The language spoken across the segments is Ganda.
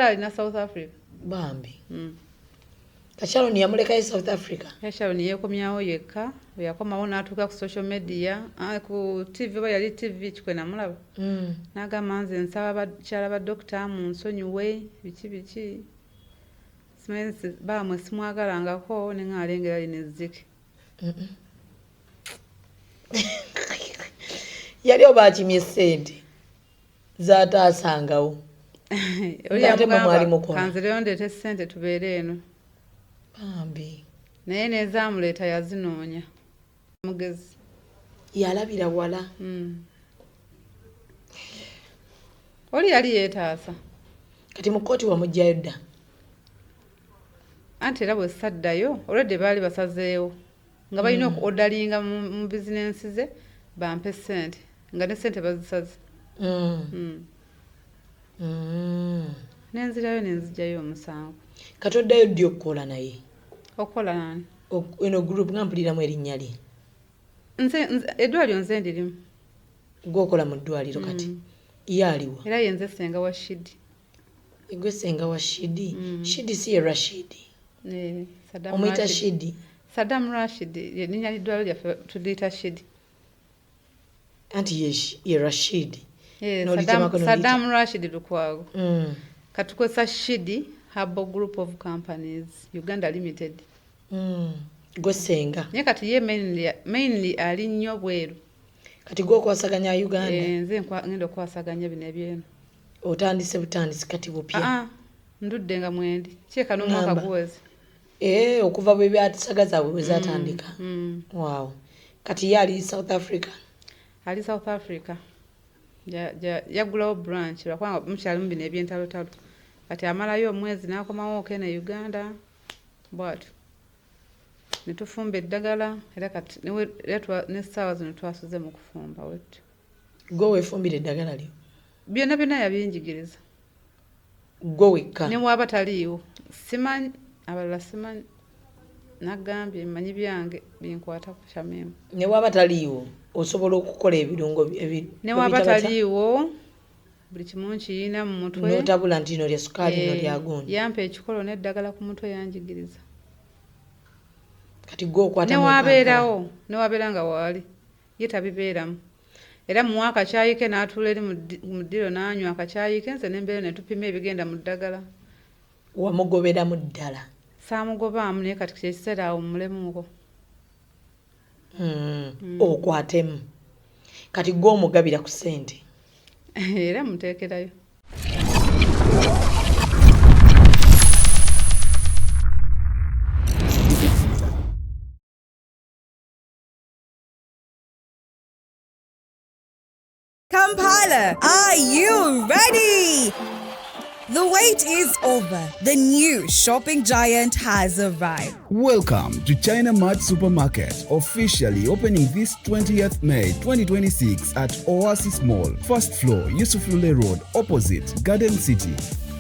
Alina South Africa. Bambi. Kashaloni yamulekayo South Africa. Sharon yeekomyawo yekka. Bwe yakomawo n'atuuka ku social media, ku TV, oba yali TV kikwe namulaba, n'agamba, "Nze nsaba bakyala ba dokita munsonyiwe, biki biki, simanyi baamwe simwagalangako." Neŋŋalengera lino ezzike. Yali oba akimye ssente zataasangawo. Oli Ng'ate mwe mwali yamugamba, mukola. "Kanzireyo ndeete ssente tubeere eno." Bambi. Naye n'ezaamuleeta yazinoonya mugezi. Yalabira wala. Oli yali yeetaasa. Kati mu kkooti wamugjayo dda? Anti era bwe saddayo, olwedde baali basazeewo nga balina okuodalinga mu bizinensi ze bampe ssente, nga ne ssente bazisaze. Nenzirayo nenzijjayo omusango. Kati oddayo ddi okukola naye? Okukola nani? Eno group nga mpuliramu erinnya lye. Nze eddwaliro nze ndirimu. Gwokola mu ddwaliro kati ye aliwa? Era ye nze senga wa Shidi. Gwe senga wa Shidi? Shidi si ye Rashidi? Eh, Saddam. Omuyita Rashid. Shidi? Saddam Rashid erinnya ly'eddwaliro lyaffe tuliyita Shidi. Anti ye Rashidi. Eh, N'olitemako. Saddam Rashid Lukwago. Katukozesa Shidi Herbal Group of Companies Uganda Limited. Gwe senga. Naye kati ye mainly ali nnyo bweru. Kati gwe okwasaganya Uganda? Eh, nze ngenda okukwasaganya bino ebyeno. Otandise butandisi kati bupya? Ah, ah, ndudde nga mwendi kyeka n'omwaka Ngamba. guweze. Eh, okuva bwe byasaga zaabwe bwe zatandika. Mm. Wow, kati ye ali South Africa? Ali South Africa. Yaggulawo branch lwakubanga mukyalimu bino ebyentalotalo. Kati amalayo omwezi n'akomawo okene Uganda bwatyo ne tufumba eddagala. Era kati era n'essaawa zino twasuze mu kufumba wettu. Gwe weefumbira eddagala lyo? Byonna byonna yabinjigiriza. Gwe wekka? Ne waaba taliiwo simanyi, abalala simanyi. Nagambye mmanyi byange binkwata ku Shamimu. Ne waaba taliiwo osobola okukola ebirungo Ne waaba babiyita batya? Taliiwo, buli kimu nkiyina mu mutwe. N'otabula nti lino lya sukaali, lino Eh, lya gundi. Yampa ekikolo n'eddagala ku mutwe, yanjigiriza. Kati gwe okwata Ne mu Kampala. wabeerawo, ne wabeera nga waali ye tabibeeramu, era muwa akakyayi ke n'atuula eri mu ddiro n'anywa akakyayi ke, nze nembeera ne tupima ebigenda mu ddagala. Wamugoberamu ddala? Saamugobaamu, naye kati kyekiseera awo mmulemuuko. Okwatemu. Kati gwe omugabira ku ssente? Era muteekerayo. Kampala, are you ready? The wait is over. The new shopping giant has arrived. Welcome to China Mart Supermarket, officially opening this 20th May 2026 at Oasis Mall, first floor, Yusuf Lule Road, opposite Garden City.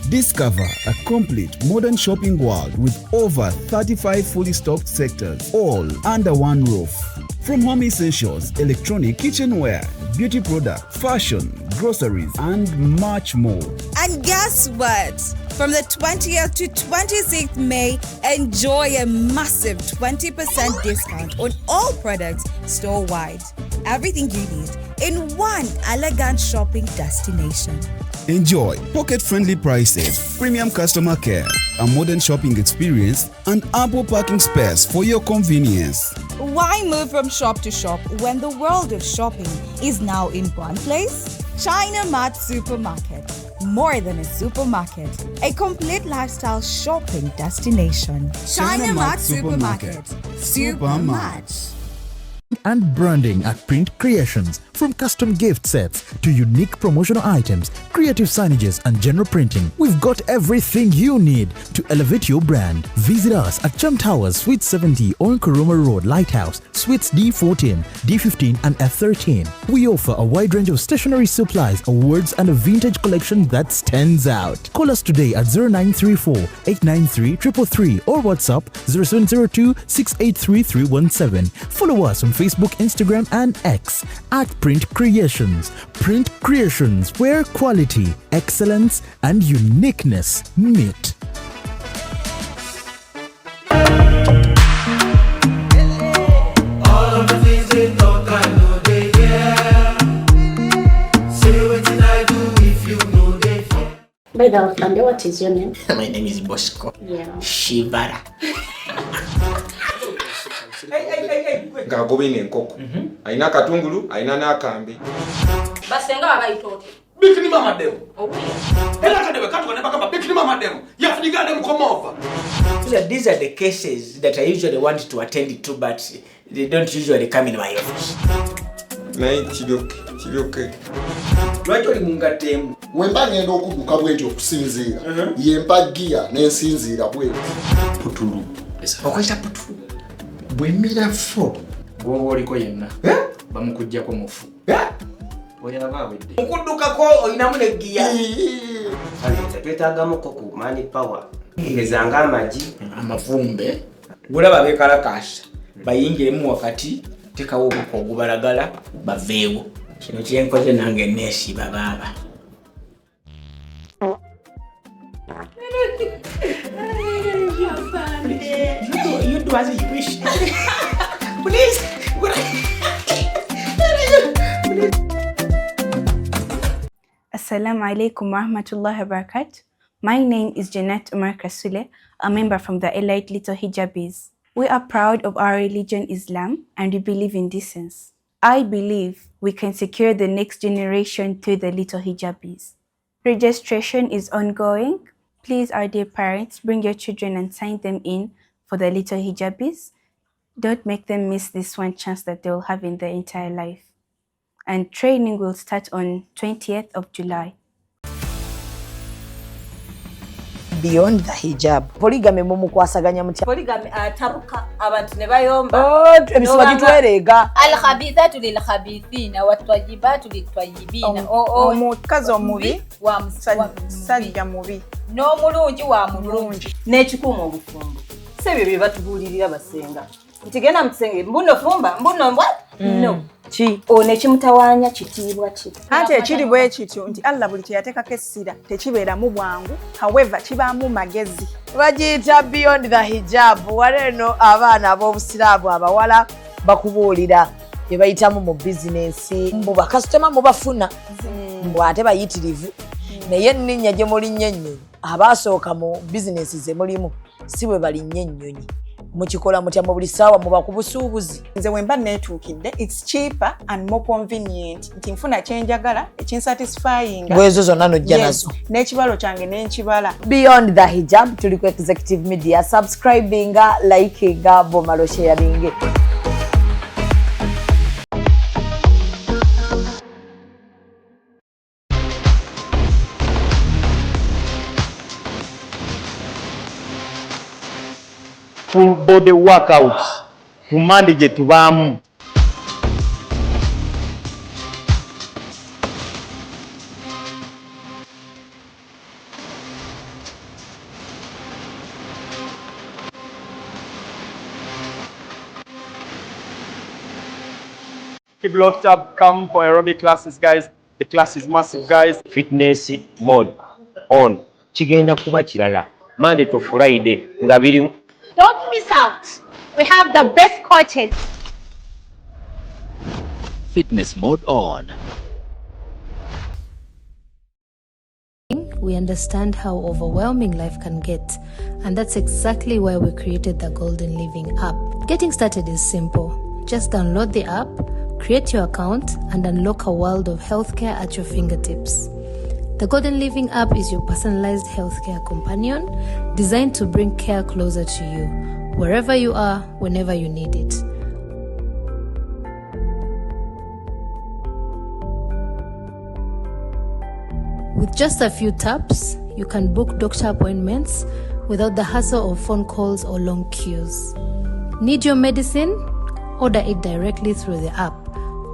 Discover a complete modern shopping world with over 35 fully stocked sectors, all under one roof. From home essentials, electronic, kitchenware, beauty products, fashion, groceries, and much more. And guess what? From the 20th to 26th May, enjoy a massive 20% discount on all products store wide. Everything you need in one elegant shopping destination. Enjoy pocket friendly prices, premium customer care, a modern shopping experience, and ample parking space for your convenience. Why move from shop to shop when the world of shopping is now in one place? China Mart Supermarket. More than a supermarket, a complete lifestyle shopping destination. China Mart Supermarket. Super much. And branding at Print Creations. From custom gift sets to unique promotional items, creative signages, and general printing, we've got everything you need to elevate your brand. Visit us at Chum Towers, Suite 70 on Kuruma Road, Lighthouse, Suites D14, D15, and F13. We offer a wide range of stationery supplies, awards, and a vintage collection that stands out. Call us today at 0934 893 333 or WhatsApp 0702 683 317. Follow us on Facebook. Facebook, Instagram, and X at Print Creations. Print Creations, where quality, excellence, and uniqueness meet. All of the things they talk, I know they hear. Say wetin I do if you know they fear. By the way, Afande, what is your name? My name is Bosco. Yeah. Shibara. Ng'agobye n'enkoko alina akatungulu alina n'akambe. Basenga babayita otya? Bikini mama demo. Era akadebe katuka ne bagamba bikini mama demo. Yafunigande mukomova. These are the cases that I usually want to attend to, but they don't usually come in my office. Naye kiryoke kiryoke. Lwaki oli mungattemu? Bwe mba ngenda okudduka bwe nti okusinziira yempa giya n'ensinziira bweti. Putulu. Okozesa putulu. Bwemira fo gwoba oliko yenna bamukuggyako mufu. Oyo aba awedde. Okuddukako olinamu ne giya. Twetaagamuko ku man power. Gezanga amagi. Amavumbe. Gulaba beekalakaasa bayingiremu wakati tekawo obuko ogubalagala baveewo. Kino kyenkoze nange neesiba baaba. You do as you wish. Please. Assalamu alaikum wa rahmatullahi wa barakatuh. My name is Jeanette Umar Kasule, a member from the Elite Little Hijabis. We are proud of our religion Islam and we believe in decency. I believe we can secure the next generation through the Little Hijabis. Registration is ongoing. Please, our dear parents, bring your children and sign them in for the Little Hijabis. Don't make them miss this one chance that they will have in their entire life. And training will start on 20th of July. Beyond the hijab. Polygamy mumukwasaganya mutya? Polygamy atabuka abantu ne bayomba. Oh, emisuwa gitwereega. Alkhabithatu lilkhabithina watwajibatu litwajibina. Omukazi omubi wa musajja mubi n'omulungi wa mulungi. N'ekikuuma obufumbo. Si ebyo bye batubuulirira basenga. Nti genda mu kisenge mbuno fumba mbuno mbwa. No. Ki? Ono ekimutawaanya kitiibwa ki? Anti ekiri bwe kityo nti Allah buli kye yateekako essira tekibeeramu bwangu, however kibaamu magezi. Bagiyita Beyond the Hijab. Wano eno abaana ab'obusiraamu abawala bakubuulira bye bayitamu mu bizinensi. Mbu bakasitoma mubafuna, mbu ate bayitirivu. Naye enninnya gye mulinnya ennyonyi, abaasooka mu bizinensi ze mulimu si bwe balinnya ennyonyi. Mukikola mutya mu buli ssaawa muba ku busuubuzi? Nze bwe mba neetuukidde, it's cheaper and more convenient nti nfuna kye njagala ekinsatisfyinga. Bwezo zonna n'ojja nazo. N'ekibalo kyange ne nkibala. Beyond the Hijab tuli ku Executive Media. Subscribinga, likinga, bw'omala osharinge. Full body workouts ku Mande gye tubaamu. Keep locked up, come for aerobic classes, guys. The class is massive, guys. Fitness mode on. Kigenda kuba kirala. Monday to Friday nga biri. Don't miss out. We have the best coaches. Fitness mode on. We understand how overwhelming life can get, and that's exactly why we created the Golden Living app. Getting started is simple. Just download the app, create your account, and unlock a world of healthcare at your fingertips. The Golden Living app is your personalized healthcare companion, designed to bring care closer to you, wherever you are, whenever you need it. With just a few taps, you can book doctor appointments without the hassle of phone calls or long queues. Need your medicine? Order it directly through the app.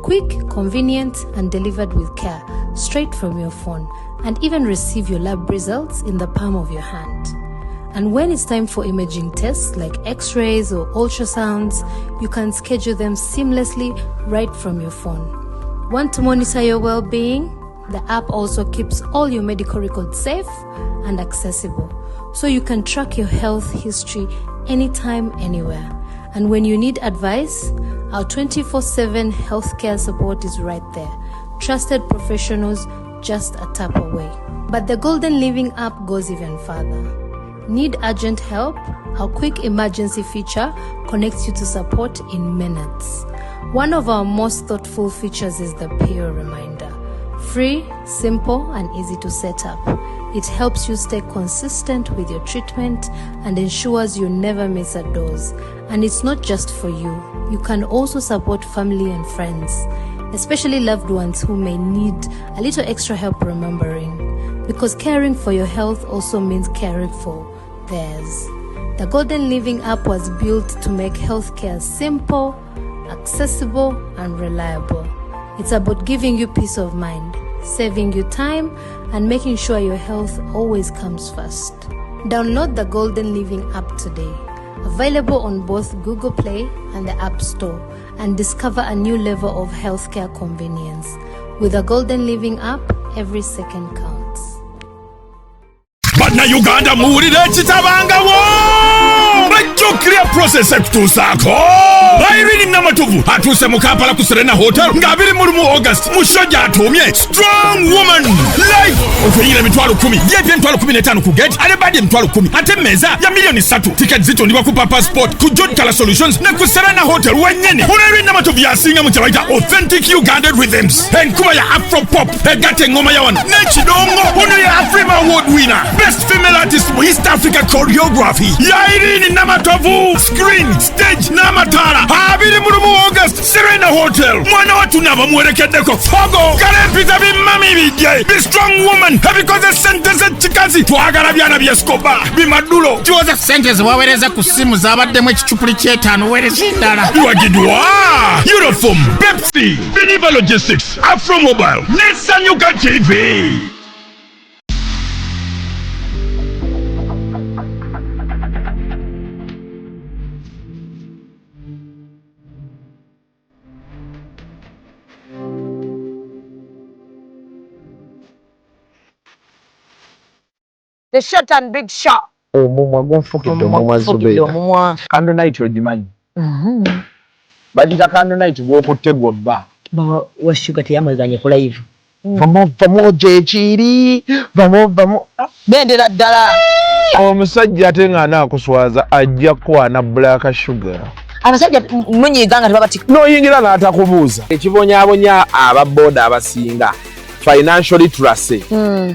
Quick, convenient, and delivered with care, straight from your phone, and even receive your lab results in the palm of your hand. And when it's time for imaging tests like x rays or ultrasounds, you can schedule them seamlessly right from your phone. Want to monitor your well being? The app also keeps all your medical records safe and accessible, so you can track your health history anytime, anywhere. And when you need advice, our 24/7 healthcare support is right there. Trusted professionals just a tap away. But the Golden Living app goes even further. Need urgent help? Our quick emergency feature connects you to support in minutes. One of our most thoughtful features is the peer reminder. Free, simple, and easy to set up. It helps you stay consistent with your treatment and ensures you never miss a dose. And it's not just for you, you can also support family and friends, especially loved ones who may need a little extra help remembering. Because caring for your health also means caring for theirs. The Golden Living app was built to make healthcare simple, accessible, and reliable. It's about giving you peace of mind, saving you time, and making sure your health always comes first. Download the Golden Living app today. Available on both Google Play and the App Store, and discover a new level of healthcare convenience. With the Golden Living app, every second counts. Bannayuganda, muwulire ekitabangawo. Bajjo Clear Process ekutuusaako Irene Namatovu atuuse mu Kampala ku Serena Hotel nga 21 August mu show gy'atuumye Strong Woman Live. Okuyingira 10,000, VIP 15,000 ku gate, ate badi 10,000, ate mmeeza ya 3 million. Tiketi zitundibwa ku Papa Sport, ku John Kala Solutions ne ku Serena Hotel wennyini. Ono Irene Namatovu yasinga mu kye bayita authentic Ugandan rhythms, enkuba ya afro pop egatta eŋŋoma ya wano n'ekidongo. Ono ye Afrima Award winner, best female artist mu East Africa choreography ya Irene Namatovu. Screen, stage n'amataala, 21 August, Serena Hotel. Mwana wattu naabamuwerekeddeko fogo kale mpita bimami bijje bi strong woman ebikoze sente z'ekikazi. Twagala byana byeskoba bimadulo. Kiwoza sente zewaweereza ku ssimu zabaddemu ekicupuli ky'etaano, weereza endala. Biwagiddwa Uniform, Pepsi, Beniva Logistics, Afro Mobile ne Sanyuka TV. The Short and Big Show. Omumwa gunfukidde omumwa. Gufukidde Zubeida. Omumwa. Candle night ogimanyi? Bagita candle night gwokutte gwobba. Baba wa Shuga teyamazanye ku live. Vamo vamo gyekiri, vamo vamo. Bendera ddala. Omusajja ate ng'anaakuswaza ajja kukwana black sugar. Abasajja munyiiga nga tebabatika. N'oyingira n'atakubuuza. Ekibonyaabonya ababooda abasinga financial literacy.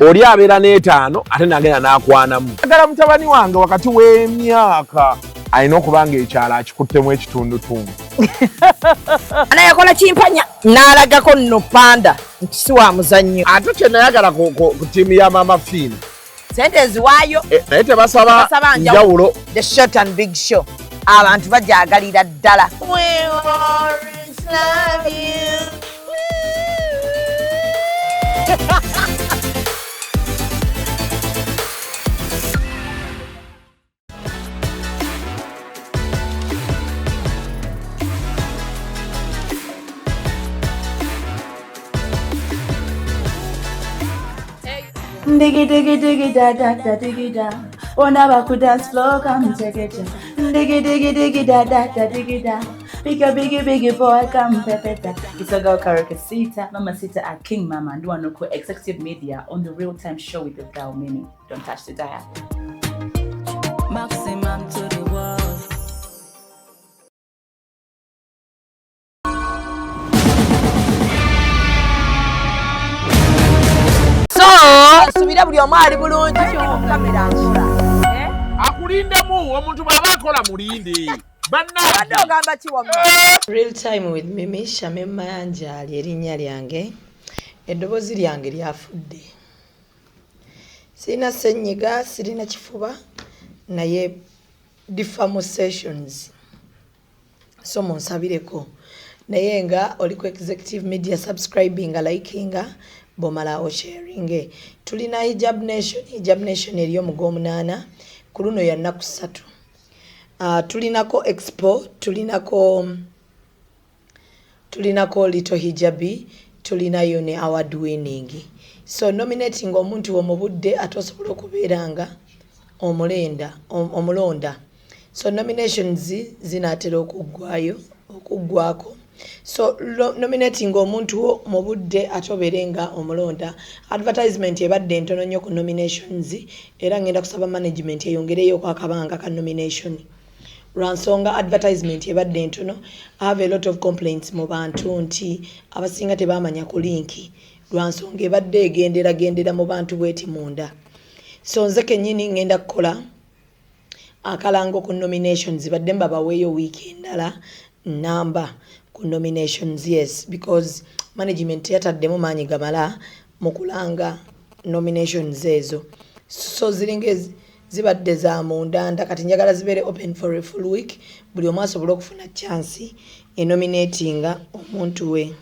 Oli abeera n'etaano ate n'agenda n'akwanamu. Agala mutabani wange wakati w'emyaka alina okuba ng'ekyalo akikuttemu ekitundutundu. Ana yakola kimpanya n'alagako nno panda nti si wa muzannyo. Ate kye nayagala ku ttiimu ya Mama Fiina, sente eziwaayo. Naye tebasaba Tebasaba njawulo. The Short and Big Show abantu bajagalira ddala. We always love you. Diggy diggy diggy da da da diggy da. Wanna ku dance floor, come take it. Diggy diggy diggy da da da diggy da. Bigger biggie biggie boy, come pepeta. It's a girl Karaoke Sita, Mama Sita at King Mama and Duanoko Executive Media on the Real Time Show with the girl Mimi. Don't touch the dial. Maximum to the world. So subira buli omu ali bulungi kamera nkola. Akulindemu omuntu bw'aba akola mulinde. Abadde ogamba ki wamma? Real Time with Mimi Shamim Mayanja lyerinnya lyange. Eddoboozi lyange lyafudde. Sirina ssenyiga, sirina kifuba, naye ndifa mu sessions, so munsabireko. Naye nga oli ku Executive Media, subscribinga, likinga, bomala osharinge. Tulina Hijab Nation. Hijab Nation eri omu gw'omunaana Ku luno ya nnaku 3. Tulinako expo, tulinako Little Hijabi, tulinayo ne award winning. So nominating omuntu wo mu budde ate osobola okubeera nga omulonda. So nominations zinaatera okuggwayo, okuggwako. So nominating omuntu wo mu budde ate obeere nga omulonda. Advertisement ebadde ntono nnyo ku nominations, era ngenda kusaba management eyongereyo akabanga ka nomination. Lwa nsonga advertisement ebadde ntono. I have a lot of complaints mu bantu nti abasinga tebamanya ku link, lwa nsonga ebadde egenderagendera mu bantu bweti munda. So nze kennyini ngenda kukola akalango ku nominations, badde mbabaweeyo wiiki endala namba ku nominations. Yes, because management yataddemu maanyi gamala mu kulanga nominations ezo. So ziringa zibadde za mundanda, kati njagala zibeere open for a full week, buli omu asobole okufuna chance enominatinga omuntu we.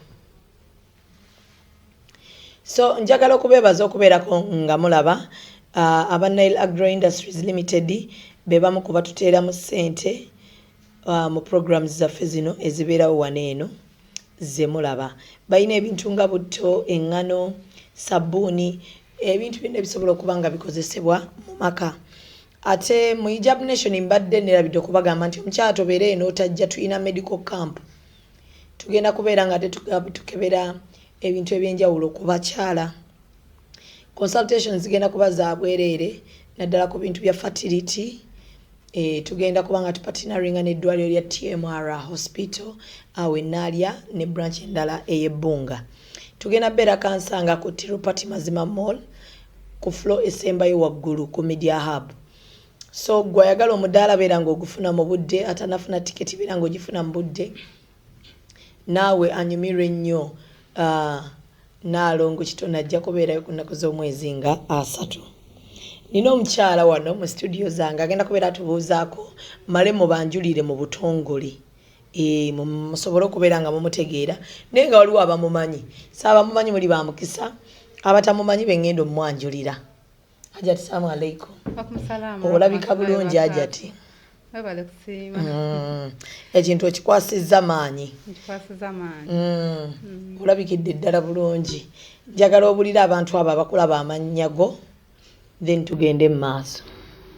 So njagala okubeebaza okubeerako nga mulaba. Aba Nile Agro Industries Limited be bamu ku batuteeramu ssente mu programs zaffe zino ezibeerawo wano eno ze mulaba. Balina ebintu nga butto, eŋŋano, sabbuuni, ebintu byonna ebisobola okuba nga bikozesebwa mu maka. Ate mu Hijab Nation mbadde nerabidde okubagamba nti omukyala tobeere eno otajja, tulina medical camp. Tugenda kubeera nga tukebera ebintu ebyenjawulo ku bakyala. Consultations zigenda kuba za bwereere, naddala ku bintu bya fertility. Tugenda kuba nga tupartneringa n'eddwaliro lya TMR Hospital awo Enaalya ne branch endala ey'Ebbunga. Tugenda beera Kansanga ku Tirupati Mazima Mall, ku floor esembayo waggulu ku Media Hub. So gwe ayagala omudaala, beera ng'ogufuna mu budde, atanafuna tiketi beera ng'ogifuna mu budde. Naawe anyumirwa ennyo Naalongo Kitono ajja kubeerayo ku nnaku z'omwezi nga 3. Nina omukyala wano mu studio zange agenda kubeera atubuuzaako, male mubanjulire mu butongole, musobole okubeera nga mumutegeera, naye nga waliwo abamumanyi. So abamumanyi muli ba mukisa, abatamumanyi bengenda omumwanjulira. Hajati, salaamu aleikum. Olabika bulungi, Hajati. Ekintu okikwasizza maanyi. Olabikidde ddala bulungi. Njagala obulire abantu abo abakulaba amannya go, then tugende mu maaso.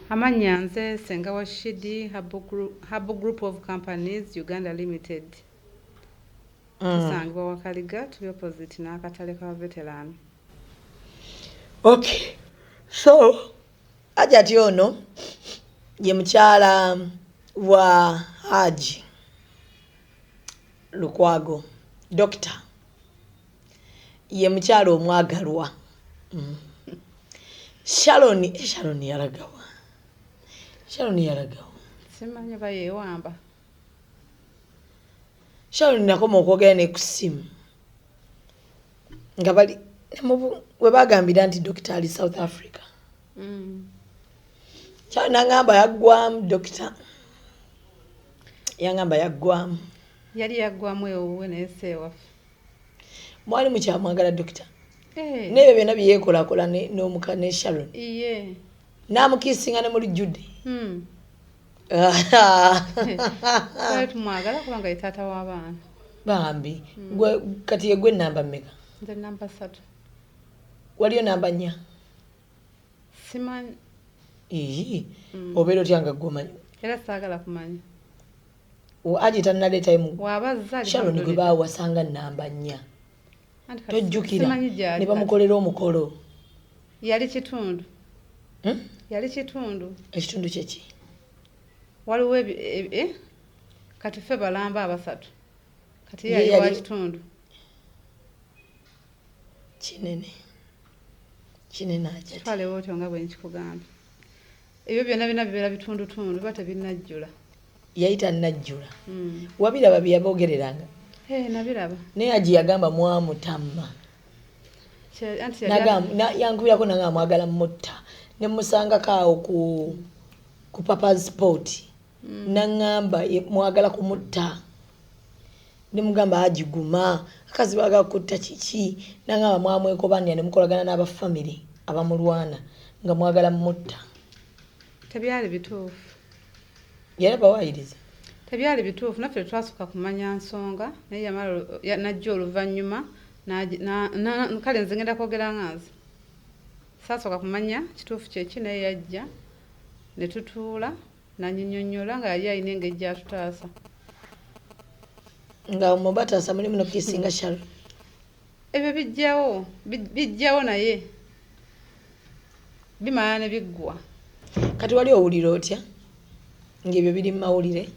Amannya nze Senga wa Shidi Hub Group of Companies Uganda Limited. Tusangibwa Wakaliga, tuli opposite n'akatale ka veteran. Okay, so Hajati ono ye mukyala wa Haji Lukwago, dokita, ye mukyala omwagalwa. Sharon, Sharon yalagawa? Sharon yalagawa? Simanyi oba yeewamba. Sharon nakoma okwogera ne ku ssimu nga bali we bagambira nti dokita ali South Africa. Sharon nangamba yaggwamu, dokita yangamba yaggwamu. Yali yaggwamu ewuwe, naye si ewaffe. Mwali mukyamwagala dokita? N'ebyo byonna byeyeekolakola n'omuka ne Sharon n'amukiisinga ne mu lujjudde. Twali tumwagala kubanga ye taata w'abaana. Bambi. Gwe kati yegwe namba mmeka? Nze namba 3. Waliyo namba 4? Simanyi. Ii, obeera otya nga gwe omanyi? Era saagala kumanya. Aji tannaleetayo mu Wabazza. Sharon gwe baawasanga namba 4. Anti kati Tojjukira? simanyi gy'ali Ne kati. bamukolera omukolo. Yali kitundu. Hmm? Yali kitundu. Ekitundu kyeki? Waliwo kati ffe balamba abasatu, kati ye Ye yali wa kitundu. Kinene kinene, Hajati. Twalewo otyo nga bwe nkikugamba, ebyo byonna byonna bibeera bitundutundu, biba tebinnajjula. Yali tannajjula. Wabiraba bye yaboogereranga? Eh, nabiraba. Naye Aji yagamba mwamutamma. Anti yali Yankubirako nange mwagala mutta, ne musangako awo ku Papa's Sport, naŋŋamba mwagala kumutta. Ne mugamba, "Haji, guma, akazi baagala kutta kiki?" Naŋŋamba mwamwekobanira ne mukolagana n'abafamire abamulwana nga mwagala mutta. Tebyali bituufu. Yali bawayiriza? Tebyali bituufu, naffe twasooka kumanya nsonga, naye yamala najja oluvannyuma, kale nze ngenda kwogera nga nze. Saasooka kumanya kituufu kyeki, naye yajja ne tutuula n'anyinyonnyola nga yali alina engeri gy'atutaasa. Nga mubataasa mulimu n'okukisinga Sharon? Ebyo bijjawo naye bimala ne biggwa. Kati wali owulira otya ng'ebyo biri mu mawulire,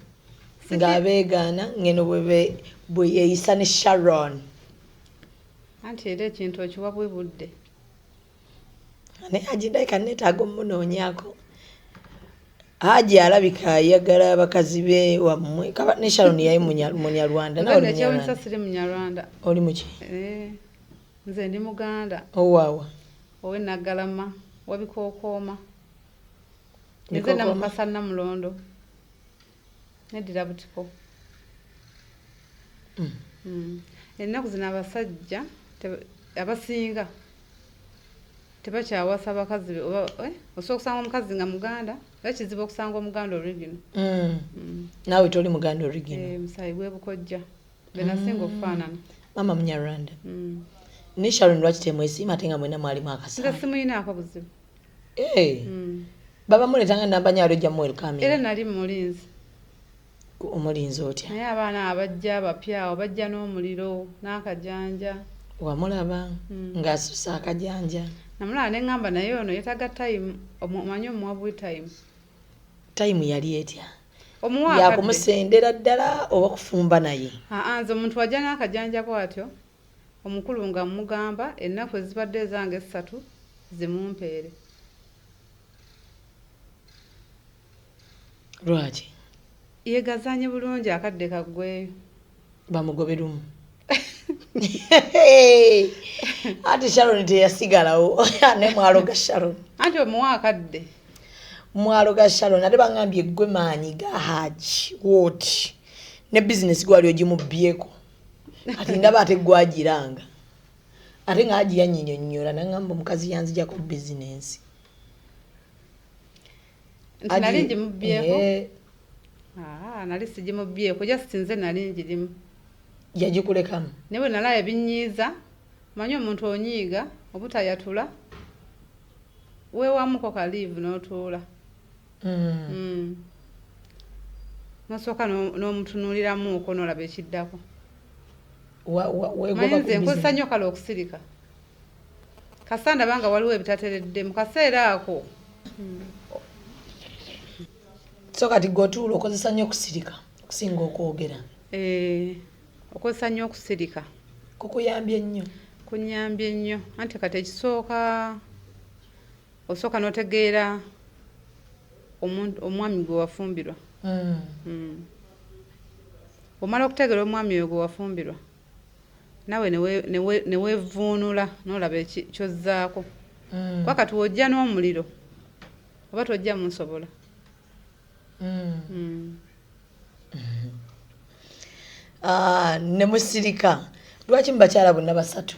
ng'abeegaana ng'eno bwe yeeyisa ne Sharon? Anti era ekintu okiwa bwe budde. Naye Haji ndabika neetaaga omunoonyaako. Haji alabika ayagala abakazi be wammwe. Ne Sharon yali Munyarwanda. Nawe oli Munyarwanda? Siri Munyarwanda. Oli muki? Nze ndi Muganda. Owaawa? Ow'e Naggalama, wabikookooma. Nze Namukasa Namulondo. Neddira Butiko. Ennaku zino abasajja abasinga tebakyawasa bakazi, oba osobola okusanga omukazi nga Muganda, era kizibu okusanga Omuganda original. Naawe toli Muganda original? Musaayi gwe Bukojja. Be nasinga okufaanana. Maama Munyarwanda. Ne Sharon lwaki temwesiima ate nga mwenna mwalimu akasaayi? Nze simuyinaako buzibu. Baba muleetanga namba nnyo ojja muwelcoming. Era nali mulinzi. Omulinzi otya? Naye abaana abajja abapya awo bajja n'omuliro n'akajanja. Wamulaba ng'asusa akajanja? Namulaba ne ŋŋamba naye ono yeetaaga time, omanyi omuwa bwe time. Time yali etya? Omuwa akadde. Yakumusendera ddala oba kufumba naye? Nze omuntu wajja n'akajanja bw'atyo, omukulu nga mmugamba ennaku ezibadde ezange 3 zimumpeere. Lwaki? Yeegazanye bulungi akadde kaggweyo. Bamugobe lumu. Ate Sharon teyasigalawo, ne mwaloga Sharon. Anti omuwa akadde. Mwaloga Sharon, ate bangambye ggwe maanyi ga Haji wooti ne bizinesi gwali ogimubbyeko. Ati ndaba ate gwagiranga. Ate nga Haji yanyinyonnyola n'angamba omukazi yanzijjako bizinesi. Nti nali ngimubbyeko? Nali sigimubbyeko, just nze nali ngirimu. Yagikulekamu? Naye bwe nalaba ebinyiiza, omanyi omuntu onyiiga obutayatula, weewamuko ka leave n'otuula. N'osooka n'omutunuuliramuuko n'olaba ekiddako. Weegoba Manyi nze ku nkozesa business. nnyo kale okusirika. Kasita ndaba nga waliwo ebitateredde mu kaseera ako. So kati gwe otuula okozesa nnyo okusirika okusinga okwogera? Okozesa nnyo okusirika. Kukuyambye nnyo? Kunyambye nnyo. Anti kati ekisooka osooka n'otegeera omwami gwe wafumbirwa. Omala okutegeera omwami oyo gwe wafumbirwa, naawe ne weevuunula n'olaba ky'ozzaako. Kuba kati w'ojja n'omuliro oba tojja munsobola. Ne musirika. Lwaki mu bakyala bonna basatu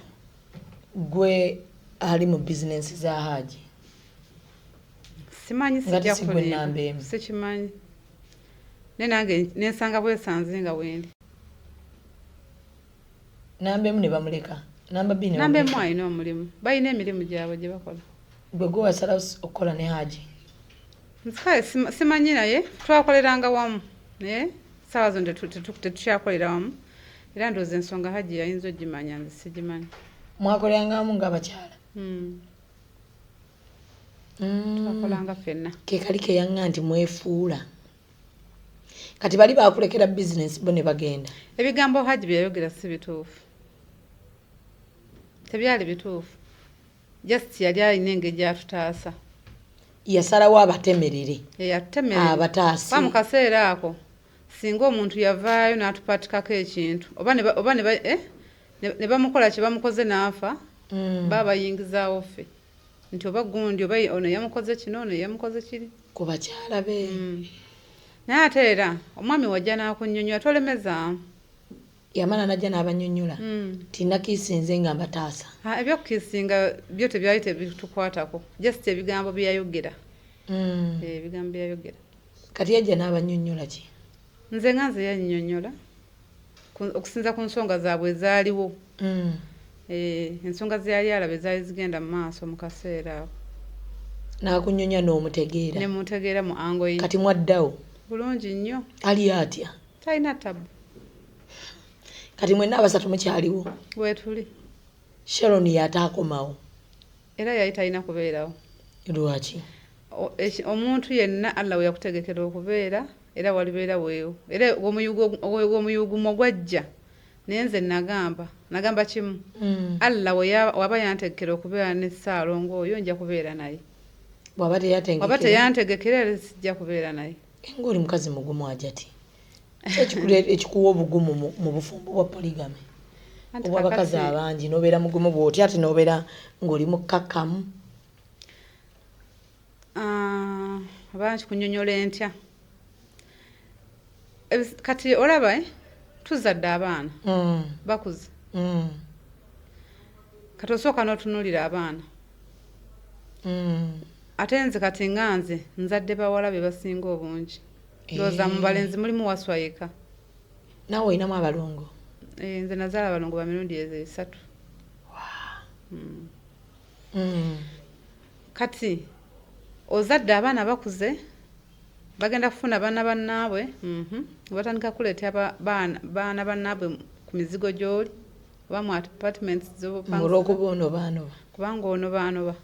gwe ali mu bizinensi za Haji? Simanyi, Nga sijja tesigwe kulimba. nnamba emu. Sikimanyi. Naye nange nensanga bwesanze nga wendi. Namba emu ne bamuleka. Namba bbiri ne Namba emu bamuleka. alina omulimu. Balina emirimu gyabwe gye bakola. Gwe wasalawo okukola ne Haji? Nsikale simanyi naye twakoleranga wamu. Naye ssaawa zino tetukyakolera wamu. Era ndowooza ensonga Haji yayinza ogimanya, nze sigimanyi. Mwakoleranga wamu ng'abakyala? Twakolanga ffenna. Ke kali ke yaŋŋa nti mwefuula. Kati bali baakulekera bizinensi bo ne bagenda. Ebigambo Haji bye yayogera si bituufu. Tebyali bituufu. Just yali alina engeri gy'atutaasa. Yasalawo abatemerere. Yatutemerera. Abataase. Kuba mu kaseera ako singa omuntu yavaayo n'atupatikako ekintu oba ne bamukola kye bamukoze n'afa, baba bayingizaawo ffe. Nti oba gundi oba ono yamukoze kino, ono yamukoze kiri. Ku bakyala be. Naye ate era omwami wajja n'akunnyonnyola tolemezaamu. Yamala n'ajja n'abannyonnyola nti nakiisinze nga mbataasa. Ebyokukiisinga byo tebyali tebitukwatako. Just ebigambo bye yayogera. Ebigambo byayogera. Kati yajja n'abannyonnyola ki? Nze nga nze yannyonnyola okusinza ku nsonga zaabwe ezaaliwo. Ensonga ze yali alaba ezaali zigenda mu maaso mu kaseera ako. N'akunyonya n'omutegeera. Ne mutegeera mu ango ye. Kati mwaddawo? Bulungi nnyo. Ali atya? Talina tabu. Kati mwenna abasatu mukyaliwo? Weetuli. Sharon yataakomawo? Era yali talina kubeerawo. Lwaki? Omuntu yenna Allah we yakutegekera okubeera era walibeera weewo. Era omuyugumo gwajja naye nze nagamba kimu. Allah waba yantegekera okubeera ne Ssaalongo oyo nja kubeera naye. Bw'aba teyantegekera era sijja kubeera naye. Ng'oli mukazi mugumu ajati. Ekikuwa obugumu mu bufumbo bwa polygamy. Obw'abakazi abangi n'obeera mugumu bw'otya ate n'obeera ng'oli mukkakkamu. Abangi kunnyonnyola entya. Kati olaba tuzadde abaana bakuze. Kati osooka n'otunuulira abaana. Ate nze kati nga nze nzadde bawala be basinga obungi. Ndowooza mu balenzi mulimu waswayika. Naawe olinamu abalongo? Nze nazaala abalongo ba mirundi ezo 3. Kati ozadde abaana bakuze bagenda kufuna baana bannaabwe, batandika kuleeta baana bannaabwe ku mizigo gy'oli oba mu apartments z'obupangisa. Olw'okuba onobaanoba. Kubanga onobaanoba.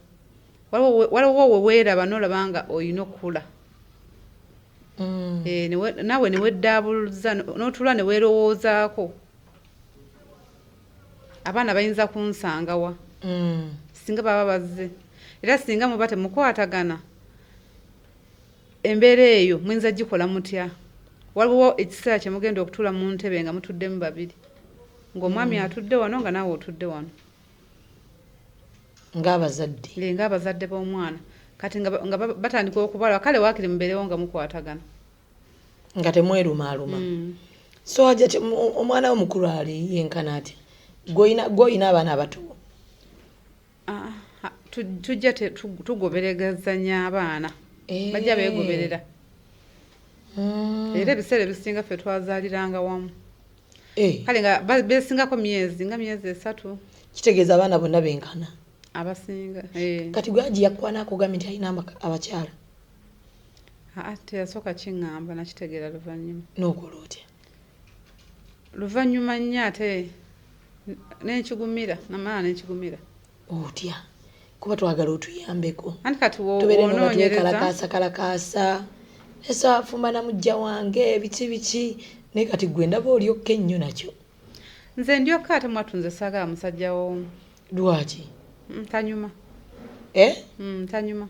Waliwo we weeraba n'olaba nga olina okukula. Naawe ne weddaabuluza n'otuula ne weerowoozaako. Abaana bayinza kunsangawa. Singa baba bazze. Era singa muba temukwatagana embeera eyo muyinza gikola mutya? Waliwo ekiseera kye mugenda okutuula mu ntebe nga mutuddemu babiri. Ng'omwami atudde wano nga naawe otudde wano. Ng'abazadde. Ng'abazadde b'omwana. Kati nga batandika okubala kale waakiri mubeerewo nga mukwatagana. Nga temwerumaaluma. So ajja omwana wo mukulu ali yenkana atya? Gw'olina abaana abato? Tujja tugoberegazanya abaana. Bajja beegoberera. Era ebiseera ebisinga ffe twazaaliranga wamu. Kale nga beesingako myezi nga myezi 3. Kitegeeza abaana bonna benkana. Abasinga. Kati gwe Haji yakwana akugambye nti alina abakyala? Teyasooka kiŋŋamba, nakitegeera luvannyuma. N'okola otya? Luvannyuma nnyo ate nenkigumira, namala nenkigumira. Otya? Kuba twagala otuyambeko. Anti kati tubeere nga twekalakaasa kalakaasa. Esafumba na mujja wange biki biki naye kati gwe ndaba olyokka ennyo nakyo. Nze ndyokka ate mwattu nze saagala musajja w'omu. Lwaki? Tanyuma. Tanyuma.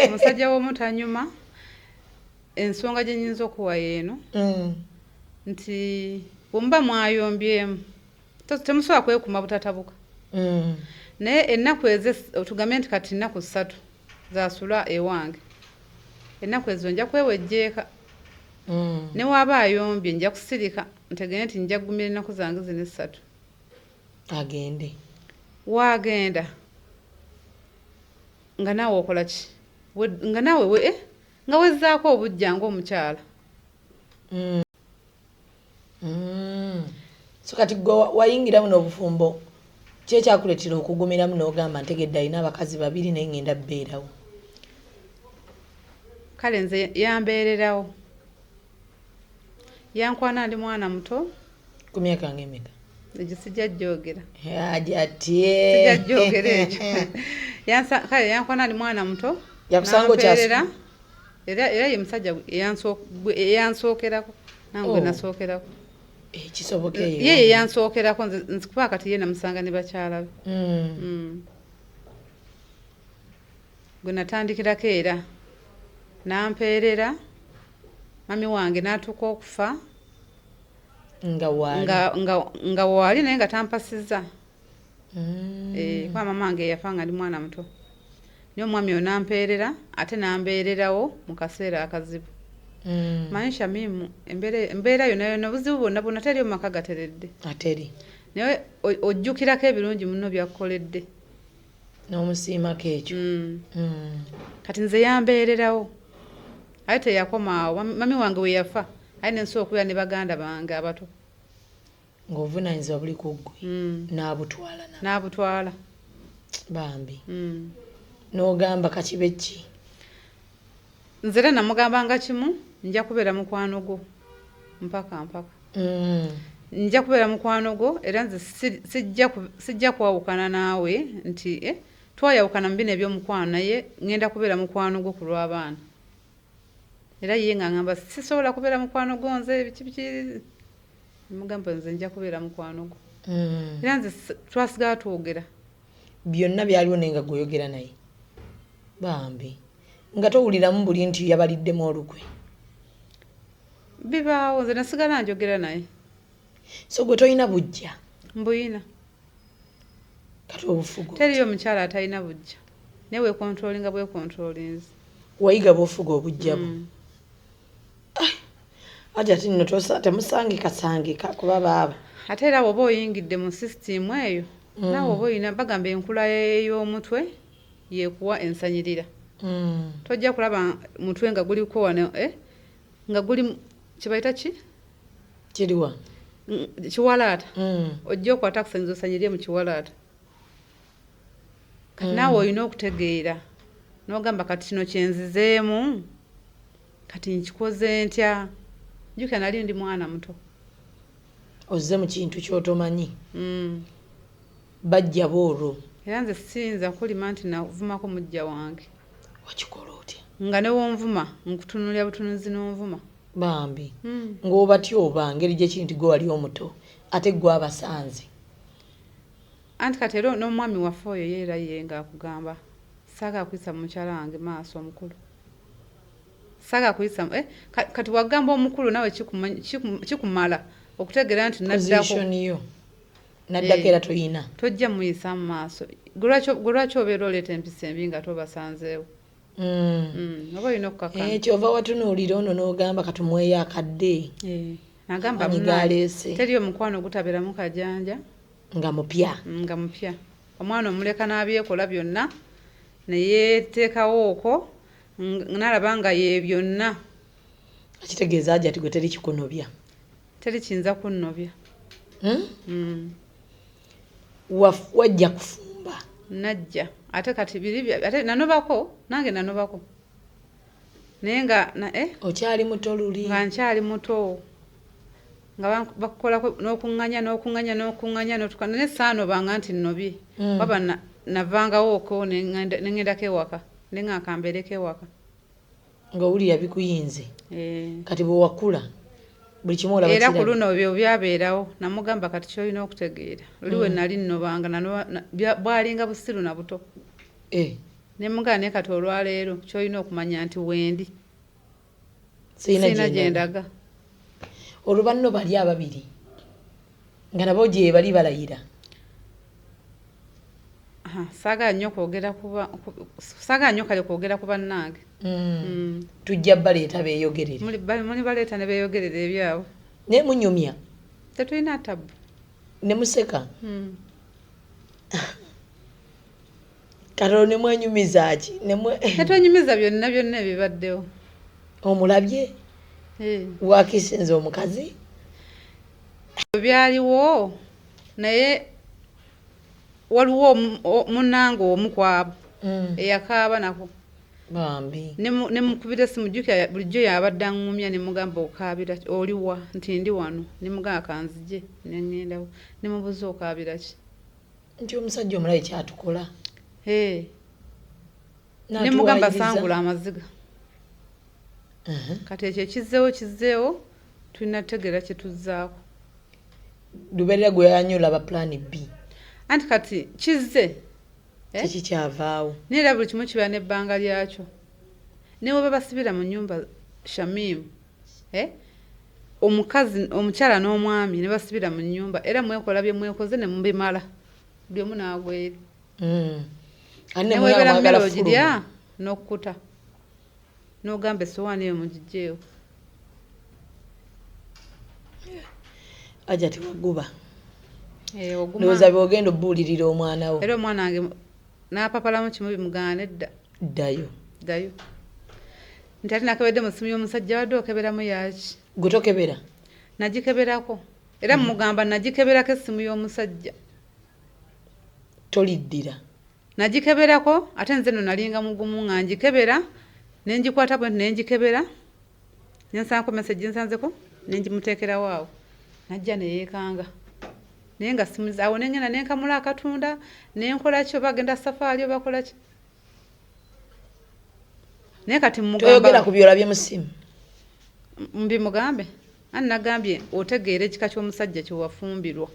Omusajja w'omu tanyuma. Ensonga gye nnyinza okuwa yeeno nti bwe muba mwayombyemu temusobola kwekuuma butatabuka. Naye ennaku ezo tugambe nti kati nnaku 3 zasula ewange. Ennaku ezo nja kwewejjeeka. Ne waaba ayombye nja kusirika ntegere nti nja kugumira ennaku zange zino 3. Agende. Waagenda nga naawe okola ki? Nga naawe nga wezzaako obujja ng'omukyala. So kati gwe wayingira muno obufumbo ki ekyakuleetera okugumiramu n'ogamba ntegedde alina abakazi babiri naye ngenda bbeerawo? Kale nze yambeererawo. Yankwana ndi mwana muto. Ku myaka ng'emeka? Ekyo sijja jjogera. Ajatye. Sijja jjogera ekyo. Kale yankwana ndi mwana muto. Yakusanga okyasoma? Era ye musajja eyansookerako. Nange gwe nasookerako. Kisoboka eyo. Ye yansookerako nze kuba kati ye namusanga ne bakyala be. Gwe natandikirako era nampeerera mami wange n'atuuka okufa. Nga waali. Nga waali naye nga tampasizza. Kuba mama wange yafa nga ndi mwana muto. Naye omwami oyo nampeerera ate nambeererawo mu kaseera akazibu. Manyi Shamimu embeera yonna yonna obuzibu bwonna bwonna teri mu maka gateredde. Ateri. Naye ojjukirako ebirungi munno by'akukoledde. N'omusiimako ekyo. Kati nze yambeererawo, ate teyakomaawo. Mami wange we yafa, aye nensobola okubeera ne baganda bange abato. Ng'obuvunaanyizibwa buli ku ggwe, n'abutwala. N'abutwala. Bambi. N'ogamba kakibe ki? Nze era namugambanga kimu, nja kubeera mukwano gwo mpaka mpaka. Nja kubeera mukwano gwo, era nze sijja kwawukana naawe nti twayawukana mu bino ebyomukwano, naye ngenda kubeera mukwano gwo ku lw'abaana. Era ye nga ngamba sisobola kubeera mukwano gwo nze biki biki, mugamba nze nja kubeera mukwano gwo. Era nze twasigala twogera. Byonna byaliwo naye nga gweyogera naye. Bambi. Nga towuliramu buli nti yabaliddemu olukwe. Bibaawo, nze nasigala njogera naye. So gwe tolina bujja? Mbuyina. Kati obufuga? Teriyo mukyala atalina bujja. Naye weekontrolinga bwekontrolinzi. Wayiga bw'ofuga obujja bwo. Ate ati nno temusangika sangika kuba baaba. Ate era bw'oba oyingidde mu sisitimu eyo, naawe oba oyina, bagamba enkula y'omutwe yekuwa ensanyirira. Tojja kulaba mutwe nga guliko wano, nga guli kye bayita ki? Kiriwa? Kiwalaata. Ojja okwata akusanyiza osanyirire mu kiwalaata. Kati naawe olina okutegeera n'ogamba kati kino kyenzizeemu, kati nkikoze ntya? Jjukira nali ndi mwana muto. Ozze mu kintu ky'otomanyi. Bajja boolwo. Era nze siyinza kulima nti navumako mujja wange. Wakikola otya? Nga ne wonvuma nkutunuulira butunuzi n'onvuma. Bambi. Ng'obatya oba ngeri gye kiri nti gwe wali omuto ate gwe abasanze. Anti kati era n'omwami waffe oyo ye era ye ng'akugamba saagala kuyisa mukyala wange maaso omukulu. Saagala kuyisa kati wagamba omukulu nawe kikumala okutegeera nti naddako. Position yo. Naddako era toyina. Tojja muyisa mu maaso. Gwe lwaki obeera oleeta empisa embi nga tobasanzeewo? Oba olina okukakkana. Kyova watunuulira ono n'ogamba katumweyo akadde. Nagamba Amanyi galeese. Teriyo mukwano gutabeeramu kajanja. Nga mupya. Nga mupya. Omwana omuleka n'abyekola byonna ne yeeteekawo okwo n'alaba nga ye byonna. Kitegeeza aja ati gwe teri kikunobya. Teri kiyinza kunnobya. Wajja kufumba. Najja. Ate kati biri ate nanobako, nange nanobako. Naye nga Okyali muto luli. Nga nkyali muto. Nga bakukolako n'okuŋŋanya n'okuŋŋanya n'okuŋŋanya n'otuuka naye saanobanga nti nnobye. Waba navangawo okwo ne ŋŋendako ewaka. Ne ŋŋamba kambeereko ewaka. Ng'owulira bikuyinze. Kati bwe wakula buli kimu olaba Era ku luno ebyo byabeerawo namugamba kati ky'olina okutegeera. Luli we nali nnobanga bwalinga busiru na buto. Ne mugamba naye kati olwaleero ky'olina okumanya nti wendi. Sirina gye ndaga. Olwo banno bali ababiri nga nabo gye bali balayira. Saagala nnyo kwogera kuba saagala nnyo kale kwogera ku bannange. Tujja baleeta beeyogerere. Muli baleeta ne beeyogerera ebyabwe. Naye munyumya. Tetulina tabu. Ne museka. Kati olwo ne mwenyumiza ki? Tetwenyumiza byonna byonna ebibaddewo. Omulabye? Wakisinze omukazi? Byaliwo naye waliwo munnange omu ku abo eyakaaba nako. Bambi. Ne mukubira essimu, jjukira bulijjo yabadde aŋŋumya ne mugamba okaabira oliwa nti ndi wano, ne mugamba kanzije ne ŋŋendawo ne mubuuza okaabira ki? Nti omusajja omulabe kyatukola. Ne mugamba sangula amaziga. Kati ekyo ekizzeewo kizzeewo, tulina tutegeera kye tuzzaako. Lubeerera gwe yanyo olaba plan B. Anti kati kizze. Kiki kyavaawo? Naye era buli kimu kibeera n'ebbanga lyakyo. Ne bwe babasibira mu nnyumba Shamim, omukazi omukyala n'omwami ne basibira mu nnyumba era mwekola bye mwekoze ne mubimala buli omu n'agwa eri. Ne webeera mmere ogirya n'okkuta n'ogamba essowaani eyo mugiggyeewo. Aja tewaguba. Ndowooza by'ogenda obuulirira omwana wo. Era omwana wange N'apapalamu kimu bimugaana edda. Ddayo. Ddayo. Nti ate nakebedde mu ssimu y'omusajja, wadde okeberamu yaki? Gwe tokebera? Nagikeberako. Era mugamba nagikeberako essimu y'omusajja. Toliddira. Nagikeberako, ate nze nno nalinga mugumu nga ngikebera, ne ngikwata bwe nti ne ngikebera, ne nsanko message nsanzeko, ne ngimuteekerawo awo. Najja ne yeekanga. Naye nga simu awo ne ngenda ne nkamula akatunda, ne nkola ki, oba agenda safaali oba akola ki. Naye kati mugamba Toyogera ku by'olabye mu ssimu. Mbimugambe. Anti nagambye otegeera ekika ky'omusajja kye wafumbirwa.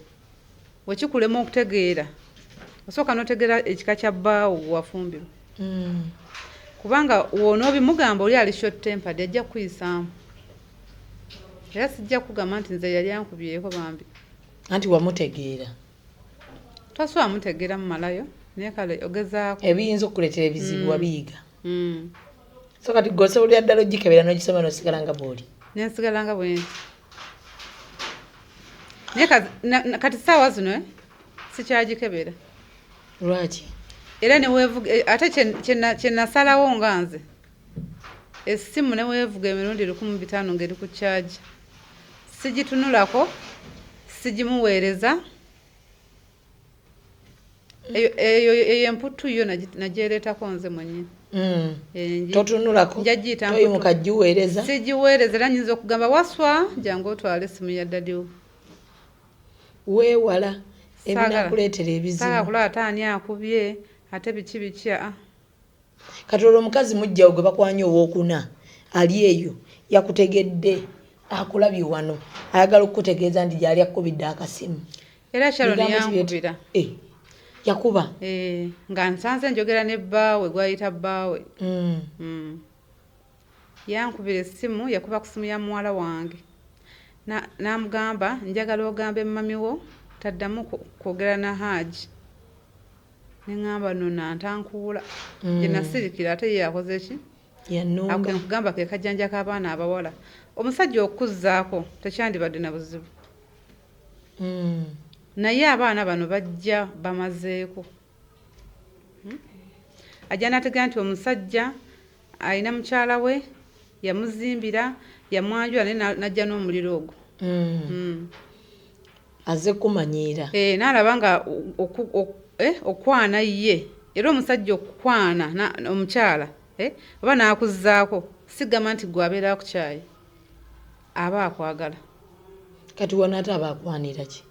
Wekikulema okutegeera, osooka n'otegeera ekika kya bbaawo gwe wafumbirwa. Kubanga w'onoobimugamba oli ali short tempered, ajja kukuyisaamu. Era sijja kugamba nti nze yali ankubyeko bambi. Anti wamutegeera. Tosobola mutegeera mumalayo, naye kale ogezaako. Ebiyinza okukuleetera ebizibu wabiyiga. So kati gwe osobolera ddala ogikebera n'ogisoma n'osigala nga bw'oli. Nensigala nga bwe nti. Naye kati ssaawa zino sikyagikebera. Lwaki? Era ne weevuga ate kye nasalawo nga nze essimu ne weevuga emirundi 1500 ng'eri ku charge, sigitunulako, sigimuweereza. Eyo emputtu yo nagyereetako nze mwennyini. Totunulako, Nja giyita toyimuka mputtu. Giweereza. Sigiweereza, era nyinza okugamba waswa jangu otwale essimu ya daddy wo. Weewala ebinakuleetera ebizibu. Saagala kulaba ate ani akubye, ate biki biki, aa. Kati olwo omukazi mujjawo gwe bakwanye owookuna ali eyo yakutegedde, akulabye wano, ayagala okukutegeeza nti gyali akukubidde akasimu. Era Sharon Bigambo ki yankubira. Yakuba? Eh, nga nsanze njogera ne bbaawe gwayita bbaawe. Yankubira essimu, yakuba ku ssimu ya muwala wange. N'amugamba njagala ogambe mummy wo taddamu kwogera na Haji. Ne ŋŋamba nno nantankuula. Gye nasirikira ate ye yakoze ki? Yannumba. Ako nkugamba ke kajjanja k'abaana abawala. Omusajja okuzzaako tekyandibadde na buzibu. Naye abaana bano bajja bamazeeko. Ajja n'ategeera nti omusajja alina mukyala we, yamuzimbira, yamwanjula, naye n'ajja n'omuliro ogwo. Azze kumanyiira. N'alaba nga okwana ye, era omusajja okukwana omukyala, oba n'akuzzaako, sigamba nti gwe abeera akukyaye, aba akwagala. Kati wano ate aba akwanira ki?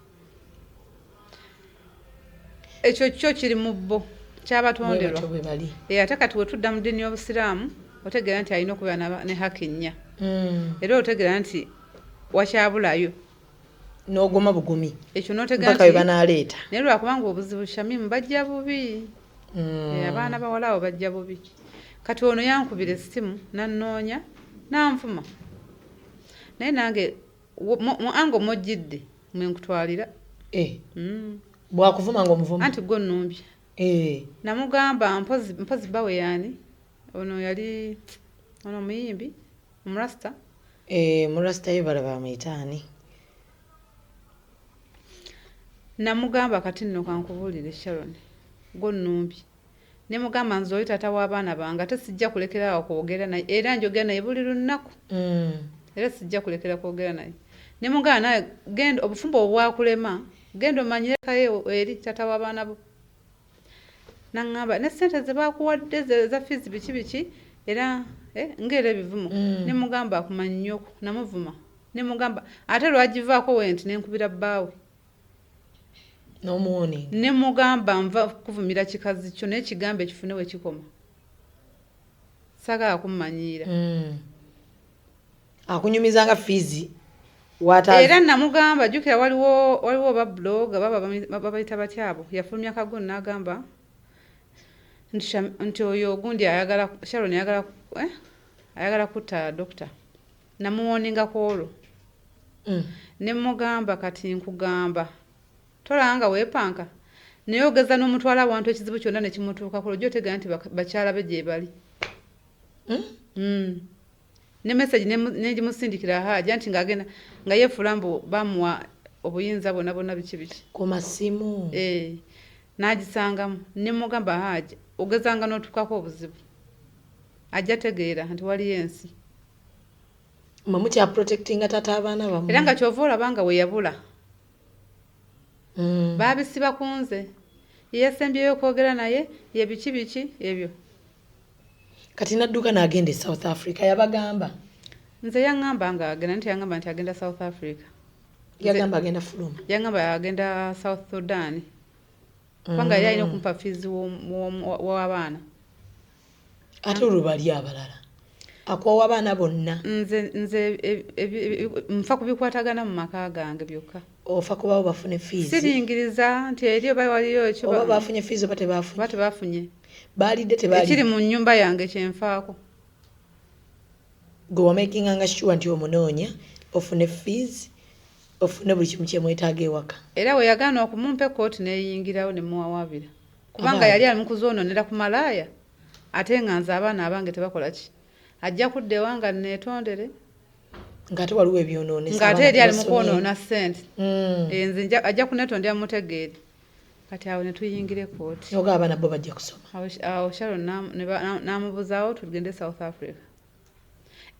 Ekyo kyo kiri mu bo, kyabatonderwa. Bwe batyo bwe bali. Ate kati we tudda mu ddiini y'Obusiraamu, otegeera nti alina okubeera ne haki nnya. Era otegeera nti wakyabulayo. N'oguma bugumi. Ekyo n'otegeera Mpaka we nti banaaleeta. Naye lwakubanga obuzibu Shamimu bajja bubi. Abaana bawala abo bajja bubi. Kati ono yankubira essimu n'annoonya n'anvuma. Naye nange mu ango mw'ojjidde mwe nkutwalira. Bw'akuvuma ng'omuvuma? Anti gwe onnumbye. Namugamba mpozi bbawe yaani? Ono yali ono omuyimbi omurasta. Murasta ye balaba bamuyita ani? Namugamba kati nno kankubuulire Sharon, gwe onnumbye. Ne mugamba nze oli taata w'abaana bange ate sijja kulekera awo kwogera naye, era njogera naye buli lunaku. Era sijja kulekera kwogera naye. Ne mugamba naye genda obufumbo obwakulema, genda omanyire kaye eri taata w'abaana bo. Naŋŋamba ne ssente ze baakuwadde za fees biki biki, era ng'era ebivumo. Ne mugamba akumanyi nnyoko, namuvuma. Ne mugamba ate lwagivaako we nti ne nkubira bbaawe. N'omuwoninga. Ne mugamba nva kuvumira kikazi kyo naye kigambe kifune we kikoma. Saagala kummanyiira. Akunyumiza nga fees w'ataazi. Era namugamba jjukira waliwo ba blogger baba babayita batya abo, yafulumya kago n'agamba nti oyo ogundi ayagala Sharon ayagala kutta doctor. Namuwoninga ku olwo. Ne mugamba kati nkugamba tolaba nga weepanka naye ogeza n'omutwala awantu ekizibu kyonna ne kimutuukako, ojja otegeera nti bakyala be gye bali. Ne message ne ngimusindikira Haji anti ng'agenda nga yeefuula mbu bamuwa obuyinza bwonna bwonna biki biki. Ku masimu. N'agisangamu ne mugamba, Haji, ogezanga n'otuukako obuzibu, ajja tegeera nti waliyo ensi. Mwe mukyaprotectinga tata abaana bammwe. Era nga kyova olaba nga we yabula, baabisiba ku nze, yeyasembyeyo okwogera naye, ye biki biki ebyo. Kati nadduka n'agenda e South Africa, yabagamba? Nze yaŋŋamba nga agenda, nti yaŋŋamba nti agenda South Africa. Yagamba agenda fuluma? Yaŋŋamba agenda South Sudan, kubanga yali alina okumpa fiizi w'abaana. Ate olwo bali abalala akwawa abaana bonna? Nze nfa ku bikwatagana mu maka gange byokka. Ofa kubawo bafune fiizi. Siringiriza nti eri oba waliyo ekyo. Oba bafunye fiizi oba tebafunye. Oba tebafunye. Balidde tebalidde. Ekiri mu nnyumba yange kyenfaako. Gwe wamakinganga sure nti omunoonya ofune fees, ofune buli kimu kyemwetaaga ewaka. Era we yagaana okumumpa, ekkooti neeyingirawo ne muwawaabira, kubanga yali ali mu kuzoononera ku malaaya, ate nga nze abaana abange tebakola ki, ajja kudda ewange neetondere. Ng'ate waliwo ebyonoonesa. Ng'ate eri ali mu kwonoona ssente. Eh, nze ajja kunetondera mutegeere. Kati awo ne tuyingira ekkooti. Oga abaana bo bajja kusoma. Awo Sharon n'amubuzaawo tugende South Africa,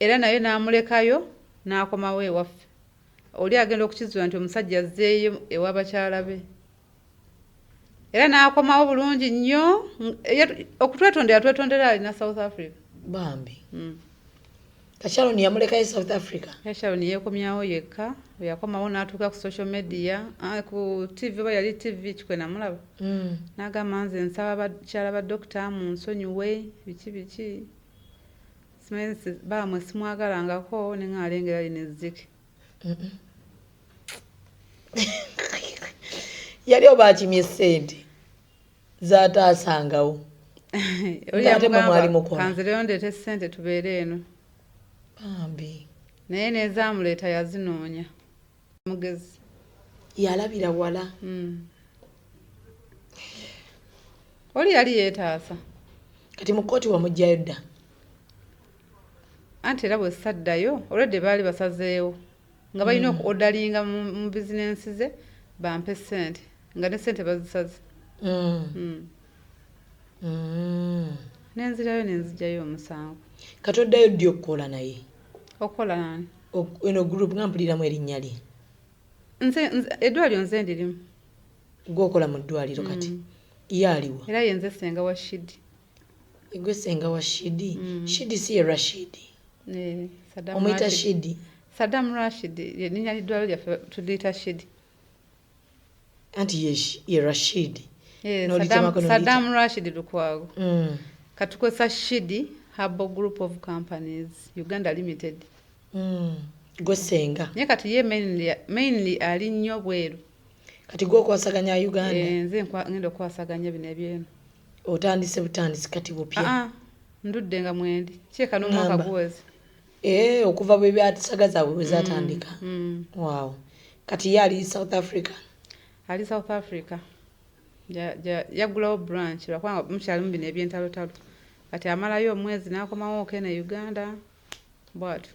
era naye n'amulekayo n'akomawo ewaffe. Oli agenda okukizuula nti omusajja azzeeyo ew'abakyala be, era n'akomawo bulungi nnyo. Okutwetondera twetondera alina South Africa. Bambi. Kasharon yamulekayo South Africa? Sharon yeekomyawo yekka. Bwe yakomawo n'atuuka ku social media, ku TV, oba yali TV kikwe, namulaba n'agamba, "Nze nsaba bakyala ba dokita munsonyiwe, biki biki, simanyi baamwe simwagalangako." Neŋŋalengera lino ezzike. Yali oba akimye ssente zataasangawo. Oli Ng'ate mwe mwali yamugamba, mukola. "Kanzireyo ndeete ssente tubeere eno." Bambi. Naye nezaamuleeta yazinoonya, mugezi. Yalabira wala. Oli yali yeetaasa. Kati mu kkooti wamugjayo dda? Anti era bwe saddayo, olwedde baali basazeewo nga balina okuordalinga mu bizinensi ze bampe ssente, nga ne ssente bazisaze. Nenzirayo nenzijjayo omusango. Kati oddayo ddi okukola naye? Okukola nani? Eno group nga mpuliramu erinnya lye. Nze eddwaliro nze ndirimu. Gwokola mu ddwaliro kati? Ye aliwa? Era ye nze senga wa Shidi. Gwe senga wa Shidi? Shidi si ye Rashidi? Eh, Saddam. Omuyita Rashid. Shidi? Saddam Rashid linnya ly'eddwaliro lyaffe, tuliyita Shidi. Anti ye Rashidi. Eh, N'olitemako n'oliyita- Saddam Rashid Lukwago. Katukozesa Shidi Herbal Group of Companies Uganda Limited. Gwe senga. Naye kati ye mainly ali nnyo bweru. Kati gwokwasaganya Uganda? Eh, nze ngenda okukwasaganya bino ebyeno. Otandise butandisi kati bupya? Ah, ndudde nga mwendi kyeka n'omwaka Ngamba. guweze. Eh, okuva bwe byasaga zaabwe bwe zatandika. Mm. Wow, kati ye ali South Africa? Ali South Africa. Yaggulawo branch lwakubanga mukyalimu bino ebyentalotalo. Kati amalayo omwezi n'akomawo okene Uganda bwatyo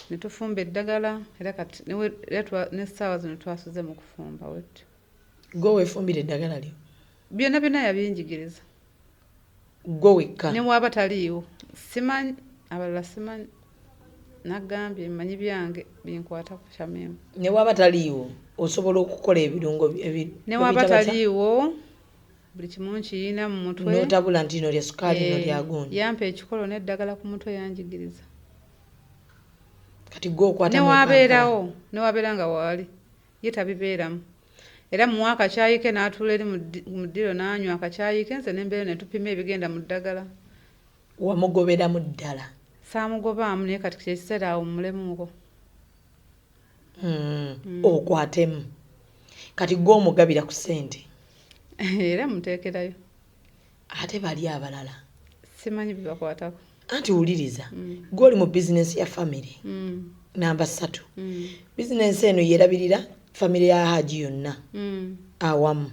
ne tufumba eddagala. Era kati era n'essaawa zino twasuze mu kufumba wettu. Gwe weefumbira eddagala lyo? Byonna byonna yabinjigiriza. Gwe wekka? Ne waaba taliiwo simanyi, abalala simanyi. Nagambye mmanyi byange binkwata ku Shamimu. Ne waaba taliiwo osobola okukola ebirungo Ne waaba babiyita batya? taliiwo, buli kimu nkiyina mu mutwe. N'otabula nti lino lya sukaali, lino Eh, lya gundi. Yampa ekikolo n'eddagala ku mutwe, yanjigiriza. Kati gwe okwata Ne mu Kampala. wabeerawo, ne wabeera nga waali ye tabibeeramu, era muwa akacaayi ke n'atuula eri mu ddiro n'anywa akacaayi ke, nze nembeera ne tupima ebigenda mu ddagala. Wamugoberamu ddala? Saamugobaamu, naye kati kyekiseera awo mmulemuuko. Okwatemu. Kati gwe omugabira ku ssente? Era muteekerayo. Ate bali abalala? Simanyi bibakwatako. Anti wuliriza, gwe oli mu bizinensi ya famire namba 3. Bizinensi eno yerabirira famire ya Haji yonna awamu.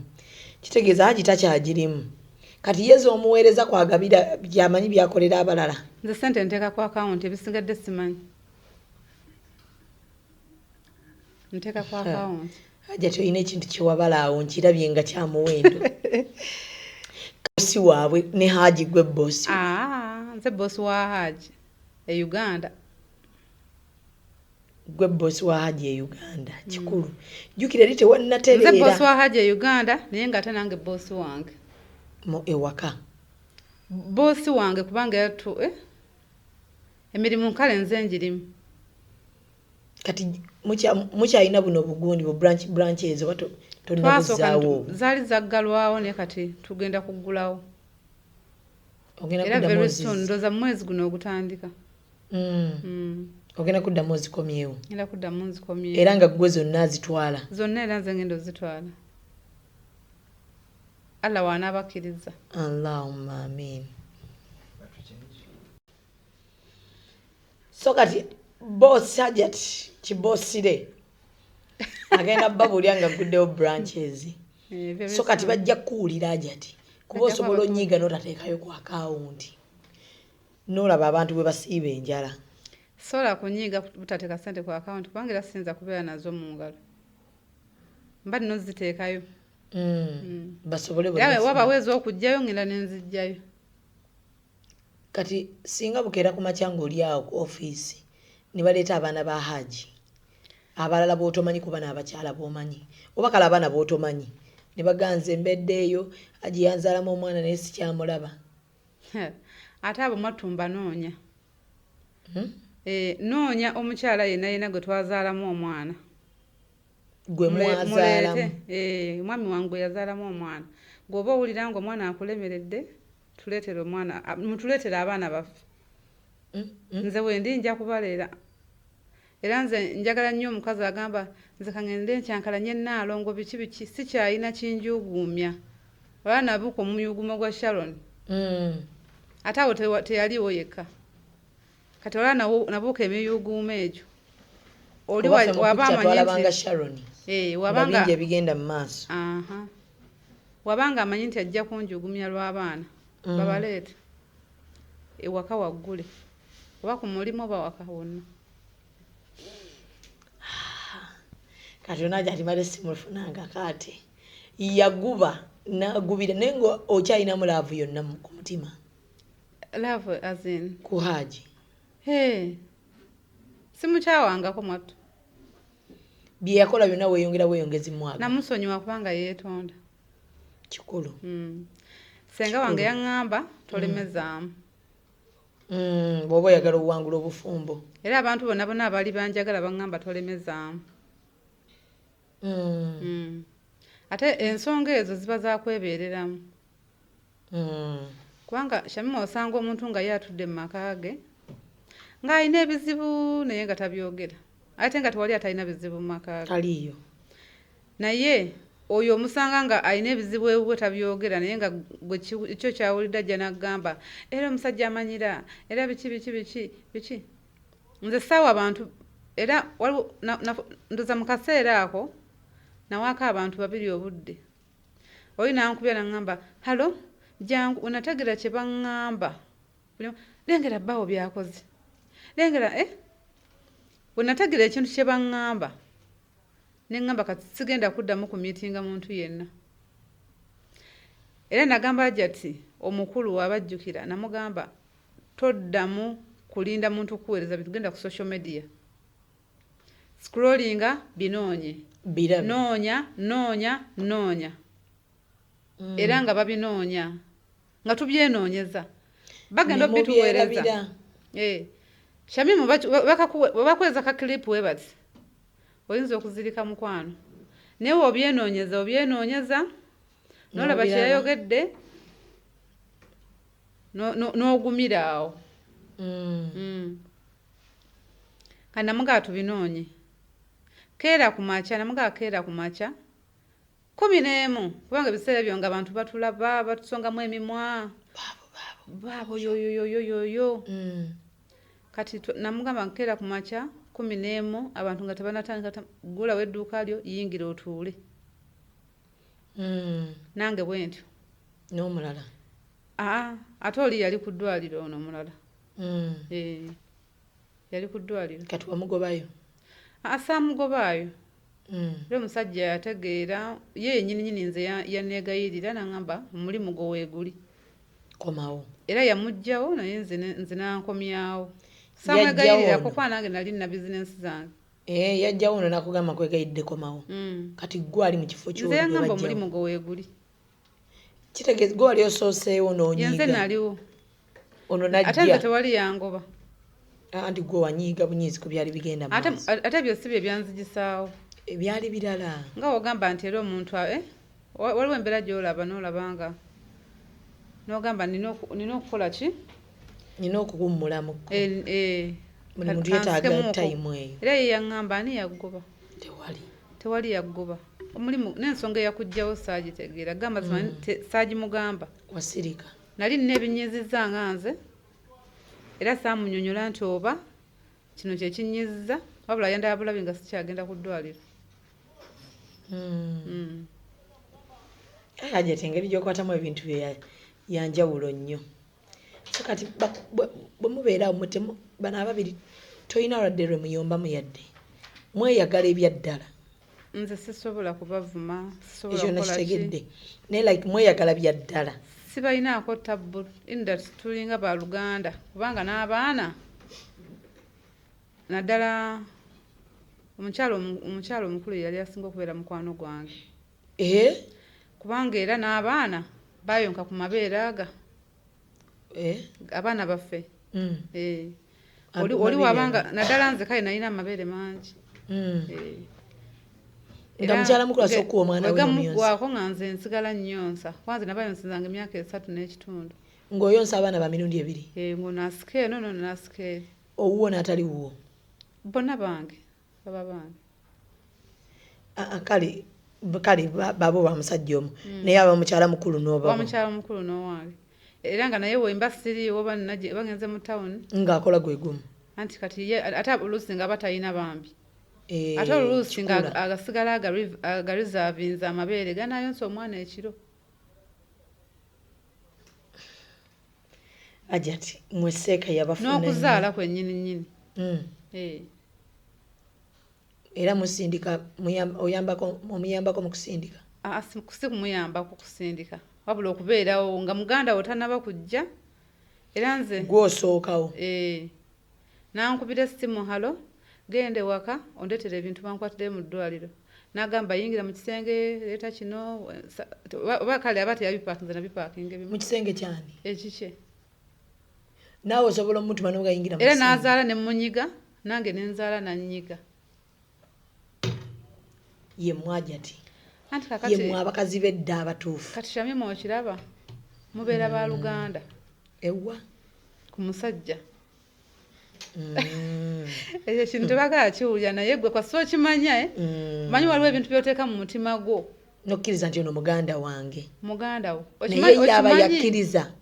Kitegeeza Haji takyagirimu. Kati yeza omuweereza kwagabira byamanyi byakolera abalala. Nze sente nteeka ku akawunti, ebisigadde simanyi. Nteeka ku akawunti. Hajati olina ekintu kyewabala awo, nkirabye nga kyamuwendo. Bosi waabwe ne Haji, gwe bosi? Ah, nze bosi wa Haji e Uganda. Gwe bosi wa Haji e Uganda, kikulu. Jjukira eri Nze bosi tewannatereera. Wa Haji e Uganda, naye nga ate nange bosi wange. Mu ewaka. Bosi wange kubanga yatu emirimu kale nze njirimu. Kati mukyalina buno bugundi bu branch ezo oba Twasooka tonnabuzaawo? Zaali zaggalwawo, naye kati tugenda kuggulawo. Ogenda Era kuddamu very ozizi? soon, ndowooza mu mwezi guno ogutandika. Ogenda kuddamu ozikomyewo? Ngenda kuddamu nzikomyewo. Era nga ggwe zonna azitwala? Zonna, era nze ngenda ozitwala, Allah waanaabakkiriza. Allahumma amin. So kati boss Hajat kibosire agenda babulya nga guddewo branches. Very So kati soon. bajja kukuwulira, Hajati, kuba Bajja osobola kuba onyiiga n'otateekayo ku akawunti, n'olaba abantu bwe basiiba enjala. Sobola kunyiiga butateeka ssente ku akawunti, kubanga era siyinza kubeera nazo mu ngalo, mba nina oziteekayo. Basobole Era bonna. wabawo ez'okugjayo, ngenda nenzijjayo. Kati singa bukeera ku makya ng'oli awo ku ofiisi ne baleeta abaana ba Haji abalala b'otomanyi, kuba n'abakyala b'omanyi, oba kale abaana b'otomanyi, ne baganza embedde eyo, Haji yanzaalamu omwana naye sikyamulaba. Ate abo mwattu mbanoonya. Eh, noonya omukyala yenna yenna gwe twazaalamu omwana. Gwe mwazaalamu? Muleete. Eh, omwami wange gwe yazaalamu omwana. Gweoba owulira nga omwana akulemeredde, tuleetere omwana, mutuleetere abaana baffe. Nze wendi nja kubaleera. Era nze njagala nnyo omukazi agamba, nze kaŋŋende nkyankalanye Nnaalongo, biki biki, sikyalina kinjuuguumya. Olaba nabuuka omuyuugumo gwa Sharon. Ate awo teyaliiwo yekka. Kati olaba nabuuka emiyuuguumo egyo. Oli Oba ffe mu waba picture amanyi twalabanga nti Sharon Eh, nga wabanga bingi ebigenda mu maaso. Aha. Wabanga amanyi nti ajja kunjugumya lw'abaana, babaleete. Ewaka waggule. Oba ku mulimu oba waka wonna. Kati onaja ati male simufunangako, ate yaguba nagubira, naye nga okyalinamu love yonna ku mutima? Love as in? Ku Haji. Hey. Simukyawangako mwattu. Bye yakola byonna weeyongera bweyongezi mwaga? Namusonyiwa kubanga yeetonda. Kikulu. Senga wange yaŋŋamba tolemezaamu. Bw'oba oyagala owangula obufumbo. Era abantu bonna bonna abaali banjagala baŋŋamba tolemezaamu. Ate ensonga ezo ziba za kwebeereramu. Kubanga Shamima, osanga omuntu nga ye atudde mu maka ge ng'alina ebizibu naye nga tabyogera, ate nga tewali atalina bizibu mu maka ge. Taliiyo. Naye oyo omusanga nga alina ebizibu ewuwe tabyogera, naye nga gwe kyo kyawulidde ajja n'agamba, era omusajja amanyira, era biki biki biki biki. Nze saawa abantu, era waliwo ndoza mu kaseera ako nawaako abantu babiri obudde. Oli nankubya naŋŋamba, "Hello, jangu." Wenategeera kye baŋŋamba, lengera bbaawo byakoze, lengera, eh? Bwe nategeera ekintu kye baŋŋamba, ne ŋŋamba kati sigenda kuddamu kumiitinga muntu yenna. Era nagamba Hajati omukulu wabajjukira, namugamba toddamu kulinda muntu kuweereza bintu, genda ku social media, scrollinga, binoonye. Birabe. Noonya, noonya, noonya. Era nga babinoonya, nga tubyenoonyeza, bagenda Ne obituweereza. mubyerabira. Eh. Shamimu, bakuweereza ka clip we bati, oyinza okuzirika mukwano, naye obyenoonyeza, obyenoonyeza, nolaba N'obiraba. Kyeyayogedde n'ogumira awo. Kati namugaa tubinoonye, keera ku makya, namugaa keera ku makya 11, kubanga ebiseera ebyo nga abantu batulaba batusongamu emimwa, baabo yoyoyoyoyoyo. Kati namugamba nkeera ku makya 11, abantu nga tebanatandika, ggulawo edduuka lyo, yingira otuule. Nange bwe ntyo. N'omulala? Aa, ate oli yali ku ddwaliro, ono omulala. Eh, yali ku ddwaliro. Kati wamugobayo? Aa, saamugobaayo. Era omusajja yategeera ye yennyini nyini, nze yanneegayirira n'aŋŋamba omulimu gwo weeguli. Komawo. Era yamuggyawo, naye nze nankomyawo. Yajjawo Saamwegayirirako ono. kuba nange nali nina bizinensi zange. Eh, yajjawo ono nakugamba kwegayiridde komawo. Kati gwe ali mu kifo Nze ky'oli gwe yaŋŋamba bajjawo. omulimu gwo weeguli. Kitegeeza gwe wali osooseewo Ye nze n'onyiiga. naliwo. Ono Ate nze n'ajja. tewali yangoba. Anti gwe wanyiiga bunyiizi ku byali bigenda mu Ate maaso. ate ebyo si bye byanzigisaawo. Ebyali birala. Nga wogamba nti era omuntu waliwo embeera gy'olaba n'olaba nga n'ogamba nina okukola ki? Nina okuwummulamu. Eh, eh, Buli muntu yeetaaga kansikemu time eyo. Era ye yaŋŋamba ani yaggoba? Tewali. Tewali yaggoba. Omulimu n'ensonga eyakuggyawo saagitegeera. Gamba saagimugamba. Wasirika. Nali nina ebinyiizizza nga nze era saamunnyonnyola nti oba kino kye kinyiizizza, wabula yandaba bulabi nga sikyagenda ku ddwaliro. Aye Hajati, engeri gy'okwatamu ebintu bye yanjawulo nnyo. So kati bwe mubeera awo bano ababiri tolina lwadde lwe muyombamu yadde. Mweyagala ebyaddala. Nze sisobola kubavuma, sisobola Ekyo kukola ki. nakitegedde. Naye like mweyagala byaddala. Sibalinaako tabbu in that tulinga baluganda, kubanga n'abaana naddala omukyala omukulu yali asinga okubeera mukwano gwange. Eh? Kubanga era n'abaana baayonka ku mabeere aga. Eh? Abaana baffe. Eh. Ku Oli mabeere wabanga aga. Naddala nze kale nalina amabeere mangi. Eh. Nga Era mukyala mukulu asobola okuwa omwana we bwe n'omuyonsa. gamuggwaako nga nze nsigala nnyonsa. Kuba nze nabayonsezanga emyaka 3 n'ekitundu. Ng'oyonsa abaana ba mirundi ebiri. Eh, ng'ono asika eno n'ono n'asika eri. Owuwo n'atali wuwo. Bonna bange, baba bange. Ah, ah, kale babo ba musajja omu. Naye aba mukyala mukulu n'obabo. Wa mukyala mukulu n'owange. Era nga naye bwe mba siriiwo oba oba ngenze mu tawuni. Ng'akola gwe gumu. Anti kati ye ate oluusi nga aba talina bambi. Eh, Ate oluusi nga kikula. agasigala agareservinze amabeere ganaayonsa omwana ekiro. Hajati, mwe seeka yabafuna nnyo. N'okuzaala kwennyini nnyini. Eh. Era musindika, omuyambako mu kusindika? Ah, si kumuyambako kusindika, wabula okubeerawo nga muganda wo tannaba kujja. Era nze Gw'osookawo. Eh. Nankubira essimu, halo, genda ewaka ondeetere ebintu bankwatiddeyo mu ddwaliro. N'agamba yingira mu kisenge, leeta kino, oba kale aba teyabipaakinze nabipaakinga ebimu. Mu kisenge kyani? Ekikye. Naawe osobola omutuma n'ogayingira mu Era kisenge. n'azaala ne mmunyiga, nange ne nzaala n'annyiga. Ye mmwe Hajati. Anti kakati Ye mmwe abakazi b'edda abatuufu. Kati Shamim okiraba, mubeera baluganda. Ewa. Ku musajja. Ekyo kintu tebagala kiwulira, naye gwe kwasa okimanya, eh? Manyi waliwo ebintu by'oteeka mu mutima gwo. N'okkiriza nti ono muganda wange. Muganda wo. Naye ye aba yakkiriza.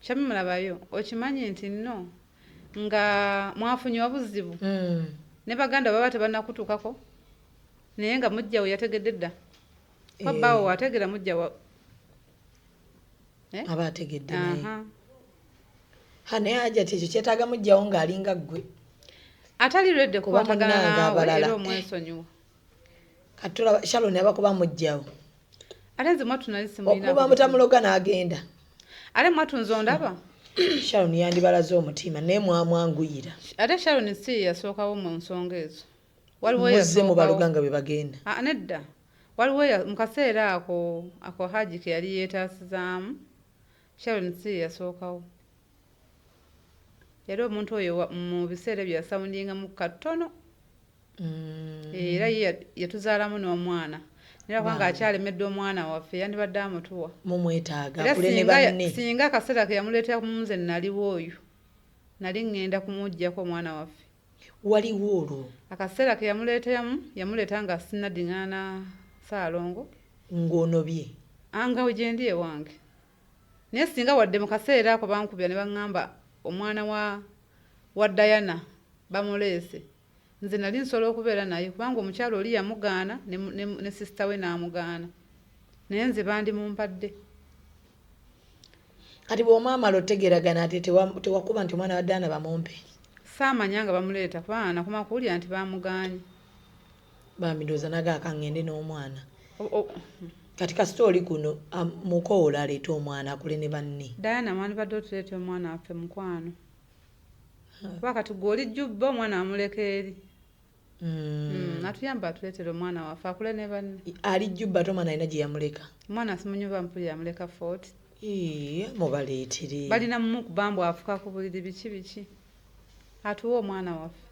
Shamim labayo, okimanyi nti nno nga mwafunye obuzibu. Ne baganda baba tebannakutuukako. Naye nga mujja we yategedde dda. Kwa bbaawo wategeera mujja wa. Eh? Aba ategedde naye. Aha. Ha, naye Hajati ekyo kyetaaga mujjawo ng'alinga ggwe. Atali ready Kuba kukwatagana munnange naawe abalala. era omwesonyiwa. Kati tolaba Sharon abakuba mujjawo. Ate nze mwattu nali simulina. Okuba mutamuloga n'agenda. Ate mwattu nze ondaba. Sharon yandibalaze omutima naye mwamwanguyira. Ate Sharon si ye yasookawo mu nsonga ezo. Waliwo Muzze eyasookawo. mubaluga nga bwe bagenda. Ah, nedda. Waliwo mu kaseera ako Haji ke yali yeetaasizaamu, Sharon si ye yasookawo. Yali omuntu oyo mu biseera ebyo yasawundingamu katono. Era ye yatuzaalamu n'omwana. Naye lwakuba Bambi. ng'akyalemedde omwana waffe yandibadde amutuwa. Mumwetaaga Era akule ne banne. singa akaseera ke yamuleetera mu nze naliwo oyo, nali ŋŋenda kumuggyako omwana waffe. Waliwo olwo. Akaseera ke yamuleeteramu, yamuleeta nga sinnaddiŋŋana Ssaalongo. Ng'onobye. Nga gye ndi ewange. Naye singa wadde mu kaseera ako bankubira ne baŋŋamba omwana wa Diana bamuleese, nze nali nsobola okubeera naye kubanga omukyala oli yamugaana ne sisita we n'amugaana. Naye nze bandimumpadde. Kati bw'omwamala otegeeragana ate tewakuba nti omwana wa Diana bamumpe. Saamanya nga bamuleeta kubanga nakoma kuwulira nti bamugaanye. Bambi ndowooza nagaaka ngende n'omwana. Kati kasita oli kuno, mukowoola aleete omwana akule ne banne. Diana, mwandibadde otuleeta omwana waffe, mukwano, kuba kati gwe oli jjubba, omwana amuleka eri. Atuyamba atuleetera omwana waffe akule ne banne. Ali jjubba, ate omwana alina gye yamuleka. Omwana simanyi mpuli amuleka Fort. Ee, mubaleetere. Balina mumukuba mbu afuka ku buliri, biki biki. Atuwe omwana waffe.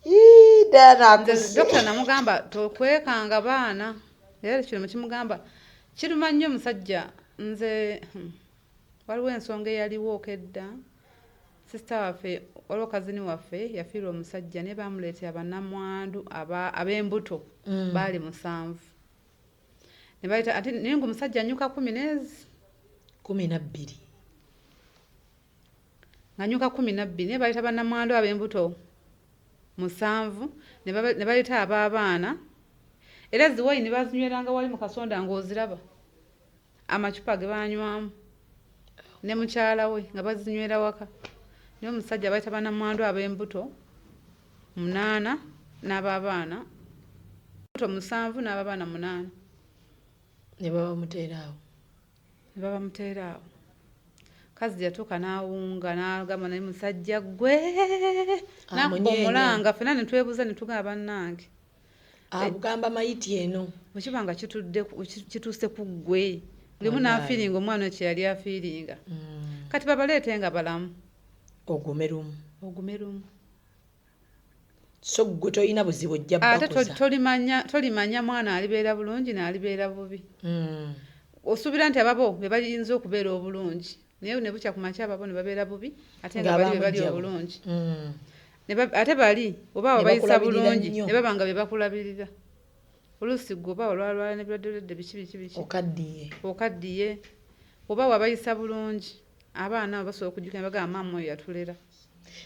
Ii, Diana. Nze Akusi. Dokita namugamba tokwekanga baana, era kino mukimugamba kiruma nnyo omusajja. Nze waliwo ensonga eyaliwo okedda, sister waffe, waliwo cousin waffe yafiirwa omusajja, naye bamuleetera bannamwandu ab'embuto. Baali 7 ne bayita ate, naye nga omusajja anyuka 10 n'ezi 12. Ng'anyuka 12, naye bayita bannamwandu ab'embuto 7, ne bayita ab'abaana, era ziwayini bazinyweranga wali mu kasonda ng'oziraba amacupa ge banywamu ne mukyala we nga bazinywera waka. Naye omusajja bayita bannamwandu ab'embuto 8 n'ab'abaana embuto 7 n'ababaana 8. Ne baba muteera awo. Ne baba muteera awo. Kazi yatuuka n'awunga n'agamba, naye musajja gwe, n'akuba Amunyeenya. omulanga, ffenna ne twebuuza ne tugamba, bannange, Agamba mayiti eno. Bwe kiba nga kituuse ku ggwe, buli omu Wallaahi. n'afiiringa omwana oyo kye yali afiiringa. Kati babaleete nga balamu. Ogume lumu. Ogume lumu. So ggwe tolina buzibu, ojja Ate bakuza. tolimanya mwana alibeera bulungi n'alibeera bubi. Osuubira nti ababo be bayinza okubeera obulungi, naye ne bukya ku makya ababo ne babeera bubi, ate nga bali be bali Ng'abamuggyabo. obulungi. Ate bali oba Ne wabayisa bakulabirira bulungi, nnyo. ne baba nga be bakulabirira. Oluusi gwe oba olwalwala n'ebirwadde biki biki biki. Okaddiye. Okaddiye, oba wabayisa bulungi, abaana abo basobola okujjukira ne bagamba, maama oyo yatulera.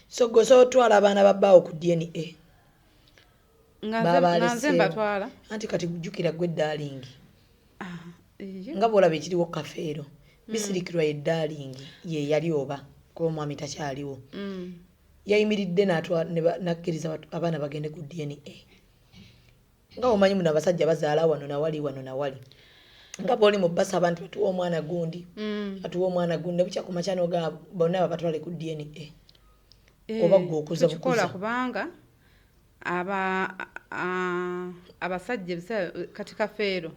So gwe osobola otwala abaana ba bbaawo ku DNA? Nga nze Baabaleseewo. mbatwala. Anti kati jjukira gwe darling. Iye. Nga bw'olaba ekiriwo Kafeero, bisirikirwa ye darling, ye yali oba kuba omwami takyaliwo. Yayimiridde n'akkiriza abaana bagende ku DNA. Nga omanyi muno abasajja bazaala wano nawali, wano nawali, nga bw'oli mu basaba nti batuwe omwana gundi, batuwe omwana gundi, ne bukya ku makya n'ogamba bonna babatwale ku DNA. Oba gwe okuza Tukikola bukuza. Kubanga abasajja ebiseera kati Kafeero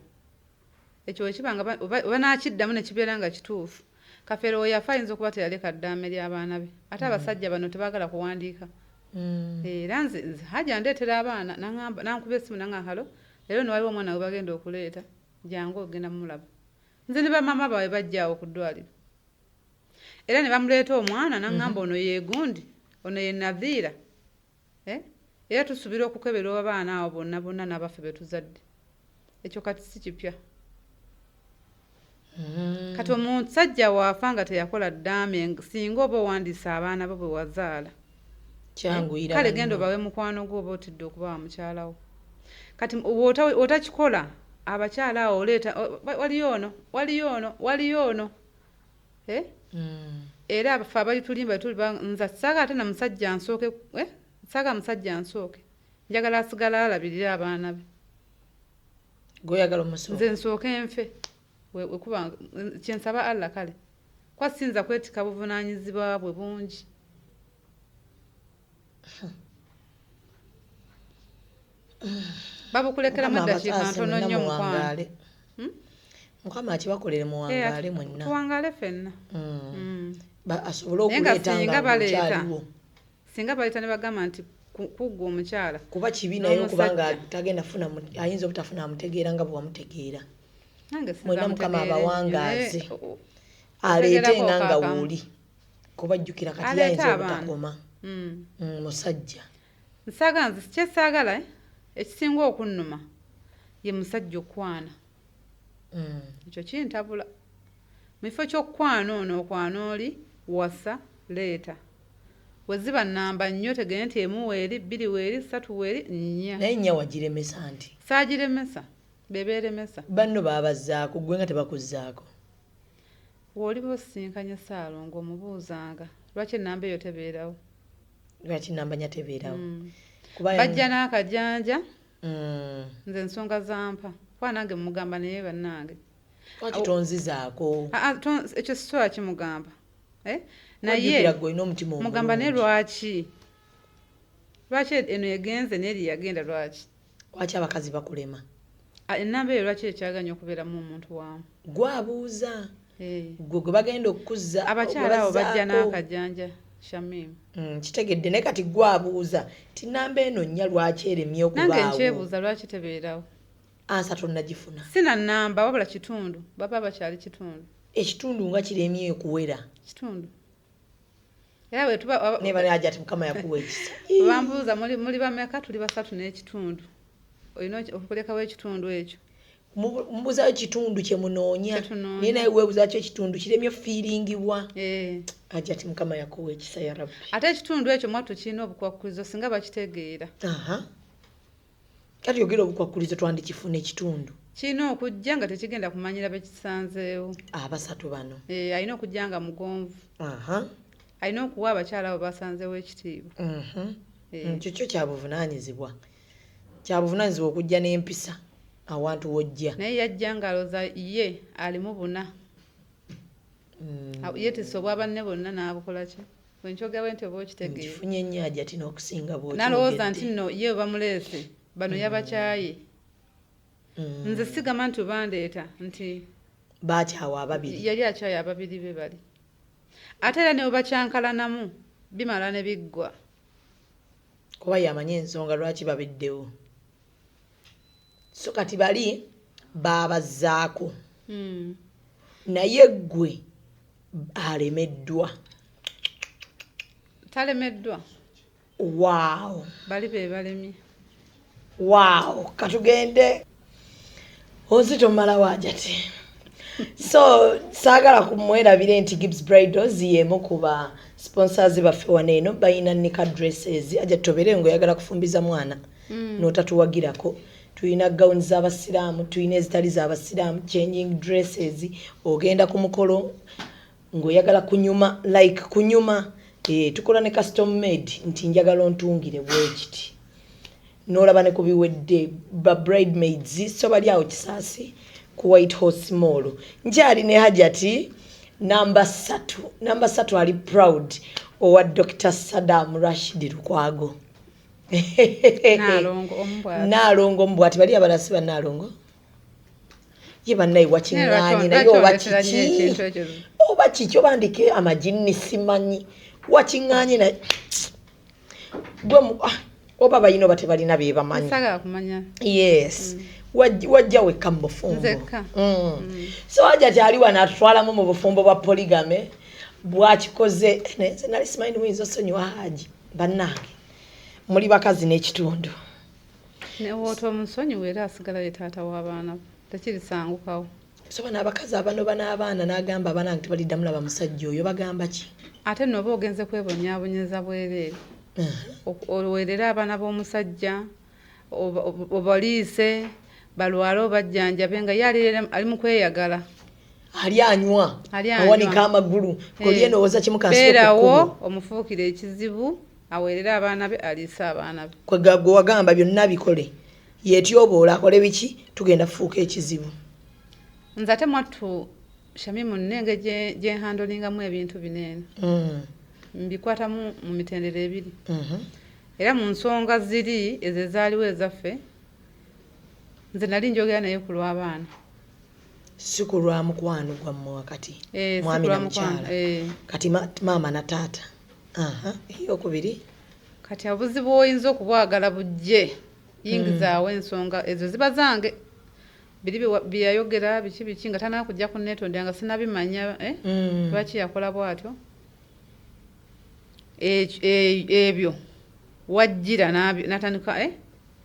ekyo wekiba nga oba n'akiddamu ne kibeera nga kituufu, Kafeero we yafa ayinza okuba teyaleka ddaame ly'abaana be, ate abasajja bano tebaagala kuwandiika. Era nze hajja ndeetera abaana, naŋŋamba, nankuba essimu naŋŋamba, "Hello, leero no waliwo omwana we bagenda okuleeta, jangu ogenda mumulaba." Nze ne bamaama baabwe bajja awo ku ddwaliro, era ne bamuleeta omwana, naŋŋamba, "Ono ye gundi, ono ye Nadhiira." Eh? Era tusuubira okukebera abaana abo bonna bonna n'abaffe be tuzadde. Ekyo kati si kipya. Kati omusajja waafa nga teyakola ddaame, singa oba owandiisa abaana bo bwe wazaala, Kyanguyira kale banno. Genda obawe mukwano gwo oba otidde okubawa mukyalawo. Kati otakikola, abakyala awo oleeta waliyo ono, waliyo ono, waliyo ono. Eh? Era abafe abalitulimba tuli nze saagala ate na musajja nsooke, eh? Saagala musajja nsooke, njagala asigala alabirire abaana be. Gweoyagala omusooka. Nze nsooke nfe. Wekuba kyensaba Allah, kale kwa siyinza kwetika buvunaanyizibwa bwe bungi. Babukulekeramu Mukama eddakiika abataase ntono mwenna nnyo, mukwano. muwangaale. Mukama akibakolere, muwangaale mwenna. Tuwangaale ffenna. Asobole Naye nga okuleeta singa nga baleeta, mukyaliwo. singa baleeta ne bagamba nti kuggwa omukyala Kuba kibi naye okubanga n'omusajja. tagenda funa ayinza obutafuna amutegeera nga bwe wamutegeera. Nange sinza Mwenna Mukama mutegeere nnyo, abawangaaze. naye Aleete otegeerako nga nga kaakamu. wooli, kuba jjukira kati Aleete ayinza abaana. obutakoma. Musajja. Nsaagala, nze kyesaagala, ekisinga okunnuma ye musajja okwana. Ekyo kintabula. Mu kifo ky'okukwana ono, okwana oli, wasa, leeta. We ziba nnamba nnyo, tegende nti 1 weeri, 2 weeri, 3 weeri, 4. Naye 4 wagiremesa nti? Saagiremesa, be beeremesa. Banno baabazzaako, gwe nga tebakuzzaako. W'oliba osisinkanye Ssaalongo, omubuuzanga lwaki ennamba eyo tebeerawo. Lwaki namba 4 tebeerawo? Bajja n'akajanja. Nze ensonga zampa kuba nange mugamba, naye bannange, Lwaki tonzizaako? Ah, ah, ekyo sisobola kimugamba. Eh? Wajjukira Naye gwe olina omutima mugamba, naye omulungi. Lwaki eno egenze n'eri yagenda, lwaki? Lwaki abakazi bakulema? Ah, enamba eyo lwaki ekyaganya okubeeramu omuntu waamu? Gwabuuza. Eh. Gwe gwe bagenda okukuzza. Abakyala abo bajja bazzaako. n'akajanja, Shamim. Kitegedde, naye kati gwabuuza ti namba eno nnya lwaki eremye Nange okubaawo? nkyebuuza lwaki tebeerawo. Ansa tonnagifuna? Sina namba, wabula kitundu, baba bakyali kitundu. Ekitundu nga kiremye okuwera. Kitundu, era bwe tuba Naye banaja ati Mukama yakuwa ekisa. Bambuuza, muli bameka? Tuli basatu n'ekitundu. Olina okulekawo ekitundu ekyo. Mubuzayo kitundu kye munoonya. Kyetunoonya. Naye weebuzaaki ekitundu kiremye fiiringibwa? Eh. Ajja ati Mukama yakuwa ekisa, ya Rabbi. Ate ekitundu ekyo mwattu kirina obukwakkulizo singa bakitegeera. Aha, kati yogera obukwakkulizo twandikifuna ekitundu. Kirina okujja nga tekigenda kumanyira bekisanzeewo. Abasatu bano. Eh, alina okujja nga mugonvu. Alina okuwa abakyala abo basanzeewo ekitiibwa. Eh. Ekyo kyo kyabuvunaanyizibwa, kyabuvunaanyizibwa okujja n'empisa awantu wojja. Naye yajja ng'alowooza ye alimu buna. Yeetisse obwa banne bonna n'abukola ki? Bwe nkyogera bwe nti oba okitegeera. Nkifunye nnyo, Ajati, n'okusinga N'alowooza nti bw'okyogedde. nno ye bamuleese bano yabakyaye. Nze sigamba nti obandeeta nti Bakyawa ababiri. Yali akyaye ababiri be bali, ate era ne bwe bakyankalanamu bimala ne biggwa. Kuba yamanyi ensonga lwaki babeddewo, so kati bali baabazzaako. Naye ggwe alemeddwa. Talemeddwa. Waawo. Bali be balemye. Waawo, katugende onsi tomalawo, Ajati. So saagala kumwerabire nti Gibbs Bridals yemu ku ba sponsors baffe wano eno. Balina nika dresses. Ajati, tobeere ngaoyagala kufumbiza mwana n'otatuwagirako. Tulina gawuni z'abasiraamu, tulina ezitali z'abasiraamu, changing dresses. Ogenda ku mukolo ng'oyagala kunyuma, like kunyuma, tukola ne custom made nti njagala ontungire bwekiti n'olaba ne kubiwedde ba bridemaids. So bali awo Kisaasi ku White Horse Mall. Nkyali ne Hajati namba 3. Namba 3 ali proud owa Dr Sadam Rashid Lukwago. Naalongo omu bw'ati. Naalongo omu bwati. Bali abalala si bannaalongo ye bannaye. Wakiŋŋaanye naye Lwaki oba ondeetera nnyo kiki? ekintu ekyo? Oba kiki? Oba ndike amajinni? Simanyi. Wakiŋŋaanye naye gwe oba balina oba tebalina bebamanyi. Saagala kumanya. Yes. Wajja wekka mu bufumbo. Nzekka. So Hajati ali wano atutwalamu mu bufumbo bwa polygamy bwakikoze. Naye nze nali simanyi muyinza osonyiwa Haji. Bannange, muli bakazi n'ekitundu. Newoota omusonyiwa, era asigala ye taata w'abaana bo, tekirisangukawo. So bano abakazi abanoba n'abaana n'agamba abaana nti tebaliddamu laba musajja oyo, bagamba ki? Ate nno oba ogenze kwebonyaabonyeza bwereere. Oweerere abaana b'omusajja, obaliise, balwale obajjanjabe, nga ye ali mu kweyagala. Ali anywa. Ali anywa. Awanika amagulu koli. Endowooza kimu kansi. Beerawo omufuukire ekizibu, aweerere abaana be, aliise abaana be. Gwe wagamba byonna bikole, yetyoboola, akole biki, tugenda kufuuka ekizibu. Nze ate mwattu Shamimu, nina engeri gye nhandolingamu ebintu bino eno. Mbikwatamu mu mitendera ebiri. Era mu nsonga ziri ezo ezaaliwo ezaffe, nze nali njogera naye ku lw'abaana. Si ku lwa mukwano gwammwe wakati? Eh, si Mwami ku na lwa mukwano, mukyala. eh. Kati maama na taata. Aha, eyokubiri? Kati obuzibu oyinza okubwagala bujje yingizaawo ensonga ezo ziba zange, biri byeyayogera biki biki nga tanaa kujja kunneetondera nga sinabimanya, eh? Lwaki yakola bw'atyo? Ebyo wajjira n'atandika, eh?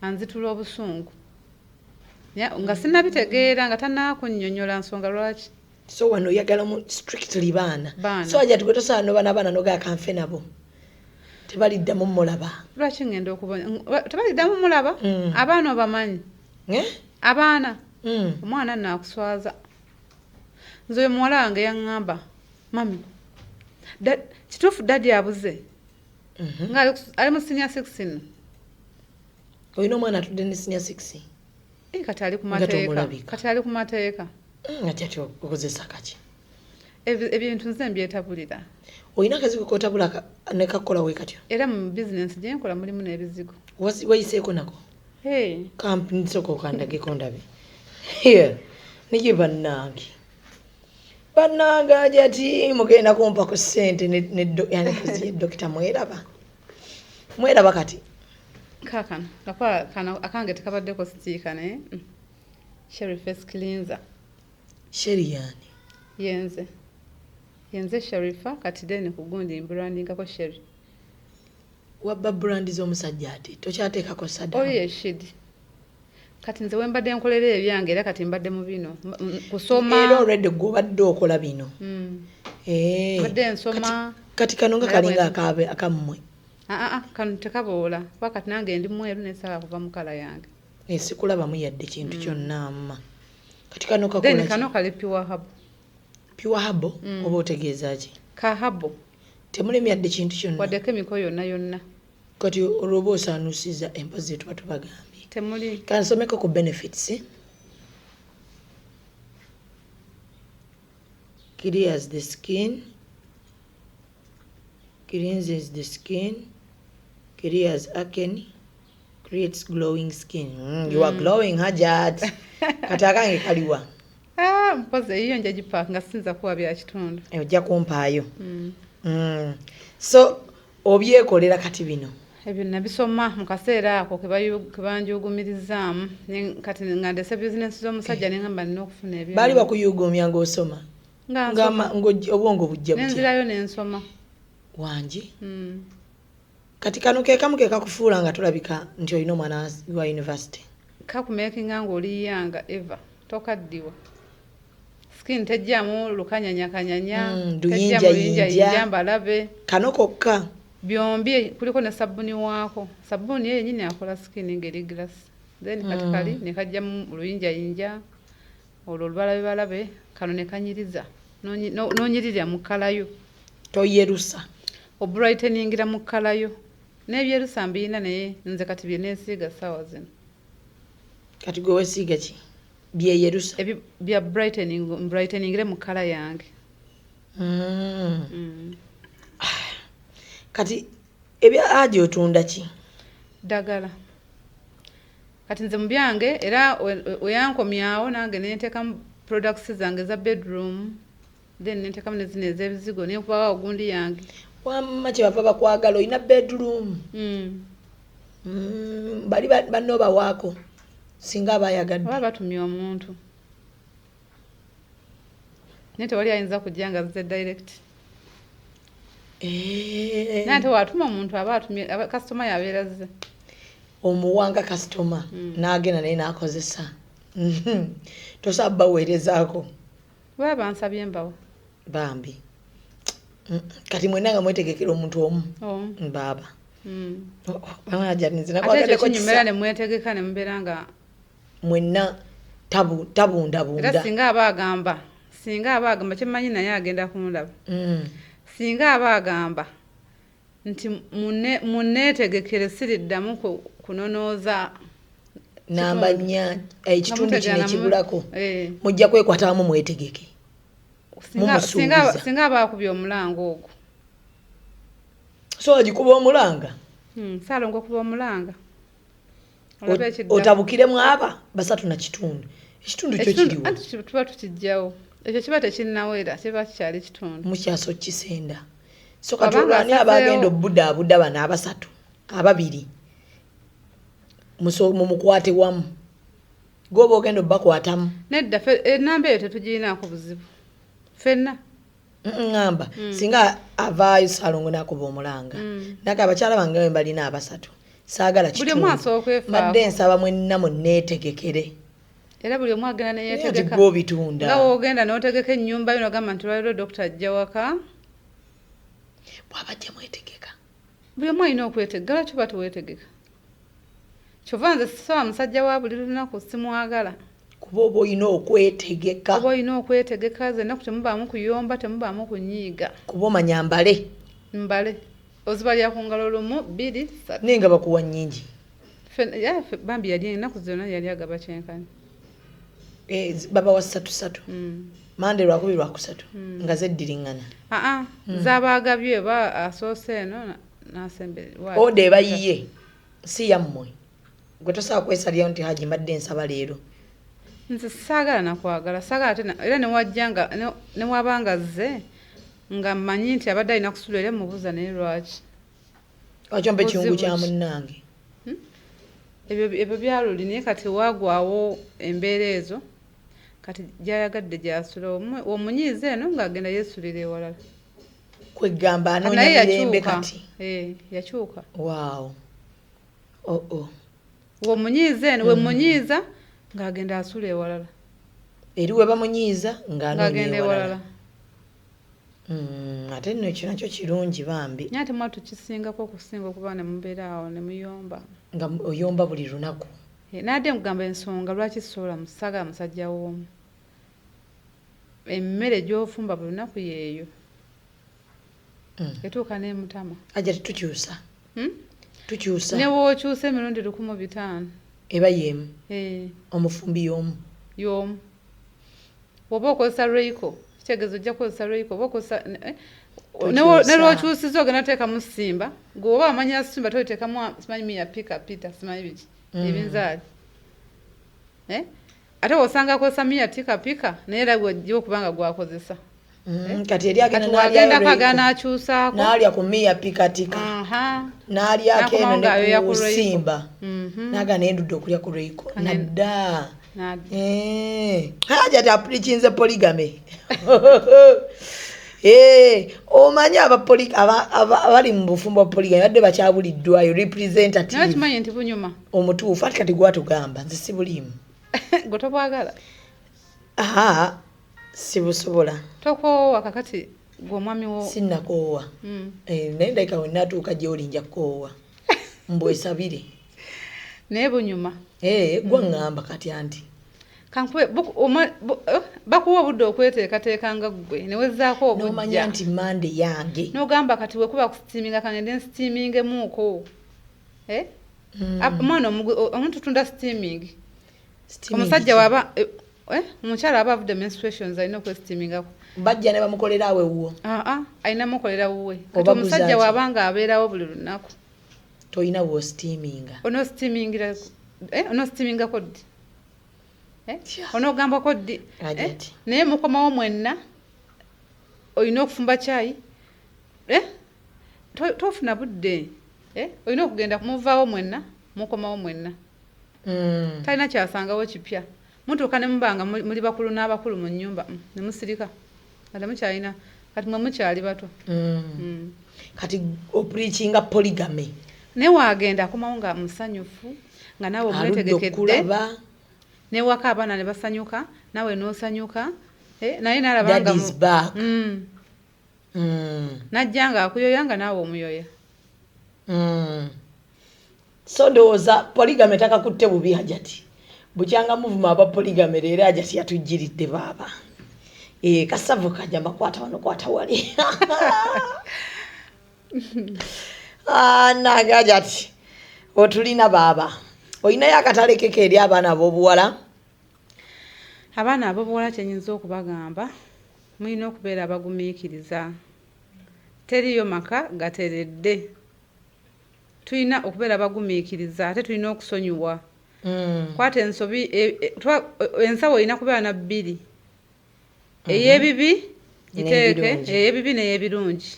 Anzitula obusungu nga sinabitegeera, nga tanaakunnyonnyola nsonga lwaki. So wano oyagala mu strictly baana? Baana. So Hajati, gwe tosobola noba n'abaana nogaa kanfe nabo, tebaliddamu mulaba? Lwaki ngenda okuba tebaliddamu mulaba? Abaana obamanyi. Eh? Abaana, omwana nno akuswaza. Nze oyo muwala wange yaŋŋamba, "Mummy, kituufu daddy abuze?" Nga ali mu senior six nno. Olina omwana atudde ne senior six? Eh, kati ali ku Nga mateeka. tomulabika. Kati ali ku mateeka. Ati ati okozesa kaki? Ebintu nze mbyetabulira. Olina akazigo kotabula ne kakola we katyo? Era mu bizinensi gye nkola mulimu n'ebizigo. Wayiseeko nako? Hey. Nsooka okandageko ndabe. Here, niye bannange. Bannange aja ati mugenda kumpa ku ssente yani kuzi dokita mweraba. Mweraba kati. Kaakano nakola kano akange tekabaddeko sitiika naye Sherry face cleanser. Sherry yani? Yenze. Yenze Sherifa kati then ku gundi mbrandingako Sherry. Wabba brand z'omusajja ate tokyateekako sadda. Oli ye Shidi. Kati nze wembadde nkolera ebyange era kati mbadde mu bino kusoma. Era already gw'obadde okola bino. Mbadde nsoma. Kati kano nga kalinga akaabe akammwe. Kano tekaboola kuba kati nange ndi mweru nesaala kuva mu kala yange. Sikulabamu yadde kintu kyonna amma. Kati kano kakola Then kano kali pure herbal. Pure herbal oba otegeeza ki? Ka herbal. Temulimu yadde kintu kyonna. Wadde chemical yonna yonna. Kati olwoba osaanuusiza empozi tuba tubagambye. Temuli. Kansomeko ku benefits. Clears the skin. Cleanses the skin. Clears acne. Creates glowing skin. You are glowing, Hajat. Kati akange kaliwa. Mpozi eyiyo nja gipaaka nga sinza kuwa bya kitundu. Ojja kumpaayo. So obyekolera kati bino. Ebyo nabisoma mu kaseera ako ke banjugumirizaamu. Kati nga ndese bizinensi z'omusajja ne ngamba nina okufuna ebyo. Baali bakuyugumya ng'osoma. Nga nsoma. Obwongo bujja butya. Nenzirayo ne nsoma. Wangi. Kati kano ke kamu ke kakufuula nga tolabika nti olina omwana wa university. Kakumakinga ng'oli yanga eva tokaddiwa. Skin tejjamu lukanyanyakanyanya, tejjamu luyinjayinja mbalabe. Kano kokka. Byombi kuliko ne sabbuni waako. Sabbuni ye yennyini akola skin ng'eri glass. Then kati kali ne kajjamu luyinjayinja olwo olubalabe balabe kano ne kanyiriza. N'onyirira mu kkalayo. Toyerusa. Obrighteningira mu kkalayo. N'ebyerusa mbiyina naye nze kati bye neesiiga ssaawa zino. Kati gwe weesiiga ki? Byeyerusa. Bya brightening, brightening mu kkala yange. Kati ebya aji otunda ki? Ddagala. Kati nze mu byange era weyankomyawo nange ne nteekamu products zange eza bedroom, then ne nteekamu ne zino ez'ebizigo ne nkubawo ogundi yange. Wamma kye bava bakwagala olina bedroom. Bali banno bawaako singa abayagadde. Oba batumye omuntu. Naye tewali ayinza kujja nga azze direct. Naye ate bw'atuma omuntu aba atumye, kasitoma y'abeera azze. Omuwanga kasitoma n'agenda naye n'akozesa. Tosobola baweerezaako. Baba bansabye mbawa. Bambi. Kati mwenna nga mwetegekera omuntu omu. Baaba. Ate ekyo kinyumira ne mwetegeka ne mubeera nga mwenna tabundabunda. Era singa aba agamba kyemmanyi naye agenda kundaba. Singa aba agamba nti munneetegekere siriddamu kunonooza namba nnya ekitundu kino ekibulako mujja kwekwatamu mwetegeke. Singa aba akubye omulanga ogwo. So agikuba omulanga? Ssaalongo okuba omulanga. Otabukiremu aba 3.5. Ekitundu kyo kiriwo. Anti tuba tukiggyawo. Ekyo kiba tekinnawera, kiba kikyali kitundu. Mukyaso kisenda. So kati olwani abagenda obudaabuda bano abasatu, ababiri. Mumukwate wamu. Gwoba ogenda obbakwatamu. Nedda ennamba eyo tetugirinaako buzibu. Ffenna. Ŋŋamba singa avaayo Ssaalongo n'akuba omulanga. Naye abakyala bange bwe mbalina abasatu. Saagala kitundu. Buli omu asobola okwefaako. Mbadde nsaba mwenna munneetegekere. Era buli omu agenda ne yeetegeka. Gwe obitunda. Nga w'ogenda n'otegeka ennyumba yo n'ogamba nti lwaleero dokita ajja waka. Bw'aba ajja mwetegeka. Buli omu alina okwetegeka, lwaki oba teweetegeka? Kyova nze sisaba musajja wa buli lunaku simwagala. Kuba oba olina okwetegeka. Oba olina okwetegeka, ze ennaku temubaamu kuyomba, temubaamu kunyiiga. Kuba omanya mbale. Mbale. Ozibalira ku ngalo 1, 2, 3. Naye nga bakuwa nnyingi. Bambi yali ennaku zonna yali agaba kyenkanyi. Eh, baba wa ssatu ssatu. Mande, Lwakubiri, Lwakusatu, nga zeddiriŋŋana. Aa, z'abaagabye oba asoose eno n'asembe. Order eba yiye, si yammwe. Gwe tosobola kwesalirawo nti, "Haji, mbadde nsaba leero." Nze saagala nakwagala, saagala ate era newajja nga newaba nga zze nga mmanyi nti abadde alina kusula, era mubuuza, naye lwaki? Lwaki ompa ekiyungu Buzibu kya ki? munnange? Ebyo byaluli, naye kati waagwawo embeera ezo, kati gyayagadde gyasula. Omunyiiza eno ng'agenda yeesulira ewalala. Kwegamba Kati anoonya naye mirembe. yakyuka. Kati Eh, yakyuka. Waawo, oo. Wemunyiiza eno, wemunyiiza ng'agenda asula ewalala. Eri we bamunyiiza ng'anoonya ng'agenda ewalala. ewalala. Ate nno ekyo nakyo kirungi bambi. Naye ate mwatu kisingako okusinga okuba ne mubeera awo ne muyomba. Nga oyomba buli lunaku. Eh, nadde nkugamba ensonga lwaki sobola saagala musajja w'omu. Emmere gy'ofumba buli lunaku yeeyo, etuuka n'emutama. Ajja tetukyusa. Hmm? Tukyusa. Ne wookyusa emirundi 1500. Eba yeemu. Eh. Omufumbi y'omu. Y'omu. Bw'oba okozesa Royco, kitegeeza ojja kukozesa Royco. Oba okozesa Tokyusa. ne lwokyusiza ogenda teekamu Simba. Gwe oba amanya Simba, toliteekamu simanyi miya pika pita simanyi biki, ebinzaali. Eh? Ate wosanga akozesa miya tika pika, naye era gwojja okuba nga gwakozesa. Kati eri agenda Kati n'alyayo wagendako Royco. agenda n'akyusaako. N'alya ku miya pikatika, n'alyako eno N'akomawo ng'ayoya ne ku ku Royco. Simba, naga nendudde okulya ku Royco nadda. Nadda. Eh, haja tapreachinze polygamy. Eh, omanyi abali mu bufumbo bwa polygamy badde bakyabuliddwayo Naye representative okimanyi nti bunyuma. Omutuufu. Ati kati gwatugamba, nze sibuliimu. Gwe tobwagala. Aha, sibusobola. Tokoowa? Kakati gwe omwami wo. Sinnakoowa. Eh, naye ndabika wenatuuka gyoli nja kukoowa, mbwesabire. Naye bunyuma. Eh, gwaŋŋamba kati anti. Kankuwe bakuwa obudde okweteekateeka nga ggwe newezzaako N'omanya obujja. nti Mande yange. N'ogamba kati wekuba kusteaminga, kangende nsteamingemuuko. Eh? Omwana omuntu tunda steaming. Steaming Omusajja ki? waba omukyala aba avudde menstruations alina okwesteamingako. Bajja ne bamukolera awo ewuwo? Aa, alina mukolera wuwe. Kati Oba omusajja guzaaki? waba nga abeerawo buli lunaku, Tolina bw'osteaminga. Onosteamingira, onosteamingako ddi? Eh? Onoogambako ddi? Eh? Hajati. Naye mukomawo mwenna, olina okufumba kyayi, eh? Tofuna budde, eh? Olina okugenda muvaawo mwenna, mukomawo mwenna. Talina kyasangawo kipya. Mutuuka ne muba nga muli bakulu n'abakulu mu nnyumba, ne musirika nga temukyalina. Kati mwe mukyali bato. Kati opreachinga polygamy. Naye waagenda akomawo nga musanyufu, nga naawe Aludde omwetegekedde. okulaba. Newaka abaana ne basanyuka, naawe n'osanyuka. Eh, naye naalaba nga Daddy's back. Najja nga akuyoya nga naawe omuyoya. So ndowooza polygamy takakutte bubi, Hajati. Bukyanga muvuma aba polygamy, leero Hajati yatujjiridde baaba. Eh, kasavu kajja makwata wano kwata wali. Ah, nange Hajati otulina baaba. Olinayo akatale keke eri abaana ab'obuwala? Abaana ab'obuwala, kyenyinza okubagamba, mulina okubeera abagumiikiriza. Teriyo maka gateredde. Tulina okubeera abagumiikiriza, ate tulina okusonyiwa. Kwata ensobi, ensawo erina kubeera na bbiri, ey'ebibi giteeke, N'ebirungi. ey'ebibi n'ey'ebirungi.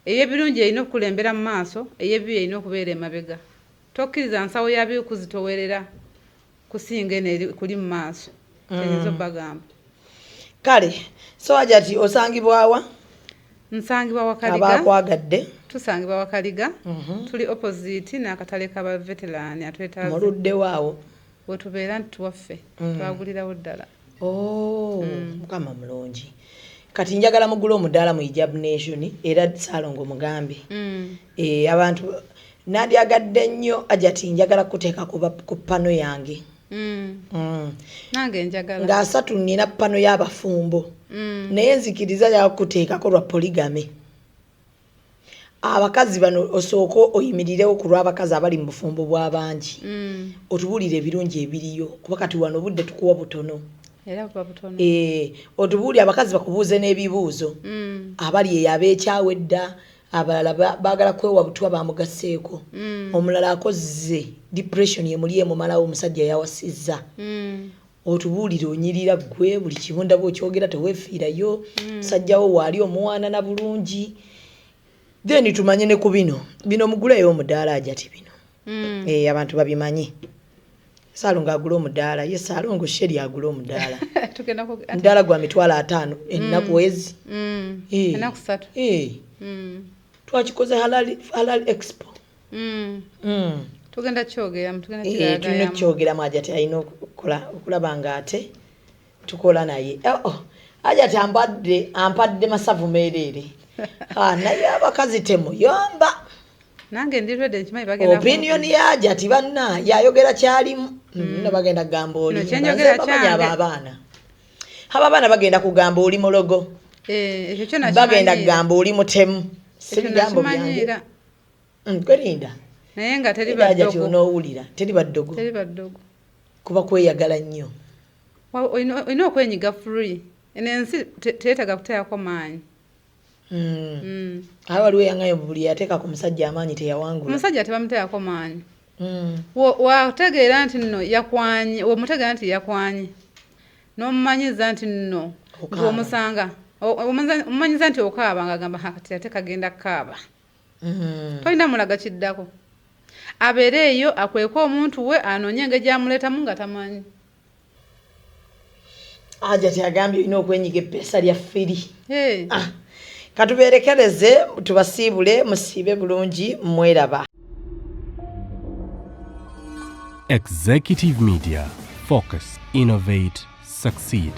Ey'ebirungi erina okukulembera mu maaso, ey'ebibi erina okubeera emabega. Tokkiriza nsawo ya bibi kuzitowerera kusinga eno eri kuli mu maaso. Kyenyinza okubagamba. Kale, so Hajati, osangibwawa? Nsangibwa Wakaliga. Abakwagadde. Tusangibwa Wakaliga, tuli opposite n'akatale k'aba veteran atwetaaze. Muluddewo awo? Wetubeera nti tuwaffe, twagulirawo ddala. Oh, Mukama mulungi. Kati njagala mugule omudaala mu Hijab Nation, era Saalongo mugambe. Eh, abantu nandyagadde nnyo. Hajati, njagala kuteeka ku panel yange. Nange njagala. Ng'asatu nina panel y'abafumbo, naye nzikiriza yakuteekako lwa polygamy. Abakazi bano osooka oyimirirewo ku lw'abakazi abali mu bufumbo bw'abangi, otubuulire ebirungi ebiriyo, kuba kati wano obudde tukuwa butono. Era buba butono. Eh, otubuulire, abakazi bakubuuze n'ebibuuzo. Abali eyo abeekyawa edda, abalala baagala kwewa butwa bamugaseeko, omulala akoze depression emuli emumalawo omusajja yawasizza. Otubuulire, onyirira ggwe buli kimu ndaba okyogera, teweefiirayo. Musajjawo waali omuwaanana bulungi, then tumanye ne ku bino bino muguleyo omudaala ajati bino. Eh, abantu babimanyi, Saalongo agula omudaala, ye Saalongo Sheri agula omudaala. Tugenda ku Omudaala gwa 500,000 ennaku ezi. Eh. Ennaku 3. Eh, twakikoze Halal, Halal Expo. Tugenda kyogeramu, tugenda Eh, tulina kiragayamu. okukyogeramu. Ajati alina okukola okulaba nga ate tukola naye. Oh, ajati ampadde masavu meereere. Ah, naye abakazi temuyomba. Nange ndi ready, nkimanyi bagenda Opinion ya Ajati banna yayogera kyalimu. No bagenda kugamba oli No, kyenjogera bamanyi abo kyange. abaana, abo abaana bagenda kugamba oli mulogo. Eh, ekyo kyo Bagenda nakimanyiira. kugamba oli mutemu, si Ekyo bigambo byange. nakimanyiira. Kwerinda Naye nga teri Ajati baddogo. onoowulira teri baddogo. Teri baddogo. Kuba kweyagala nnyo. Olina okwenyiga free. Eno ensi teyeetaaga kuteekako maanyi. Aye waliwo eyangayo buli yateeka ku musajja amaanyi teyawangula. Omusajja tebamuteekako maanyi. Wategeera nti nno yakwanye, omutegeera nti yakwanye, n'omumanyiza nti nno Okaaba. omusanga omumanyiza nti okaaba, ng'agamba, "Ha, kati ate kagenda kukaaba." Tolina mulaga kiddako, abeere eyo akweke omuntu we, anoonye engeri gy'amuleetamu nga tamanyi. Ajati agambye olina okwenyiga eppeesa lya free. Hey. Ah, katubeerekereze tubasiibule, musiibe bulungi, mweraba. Executive Media. Focus, innovate, succeed.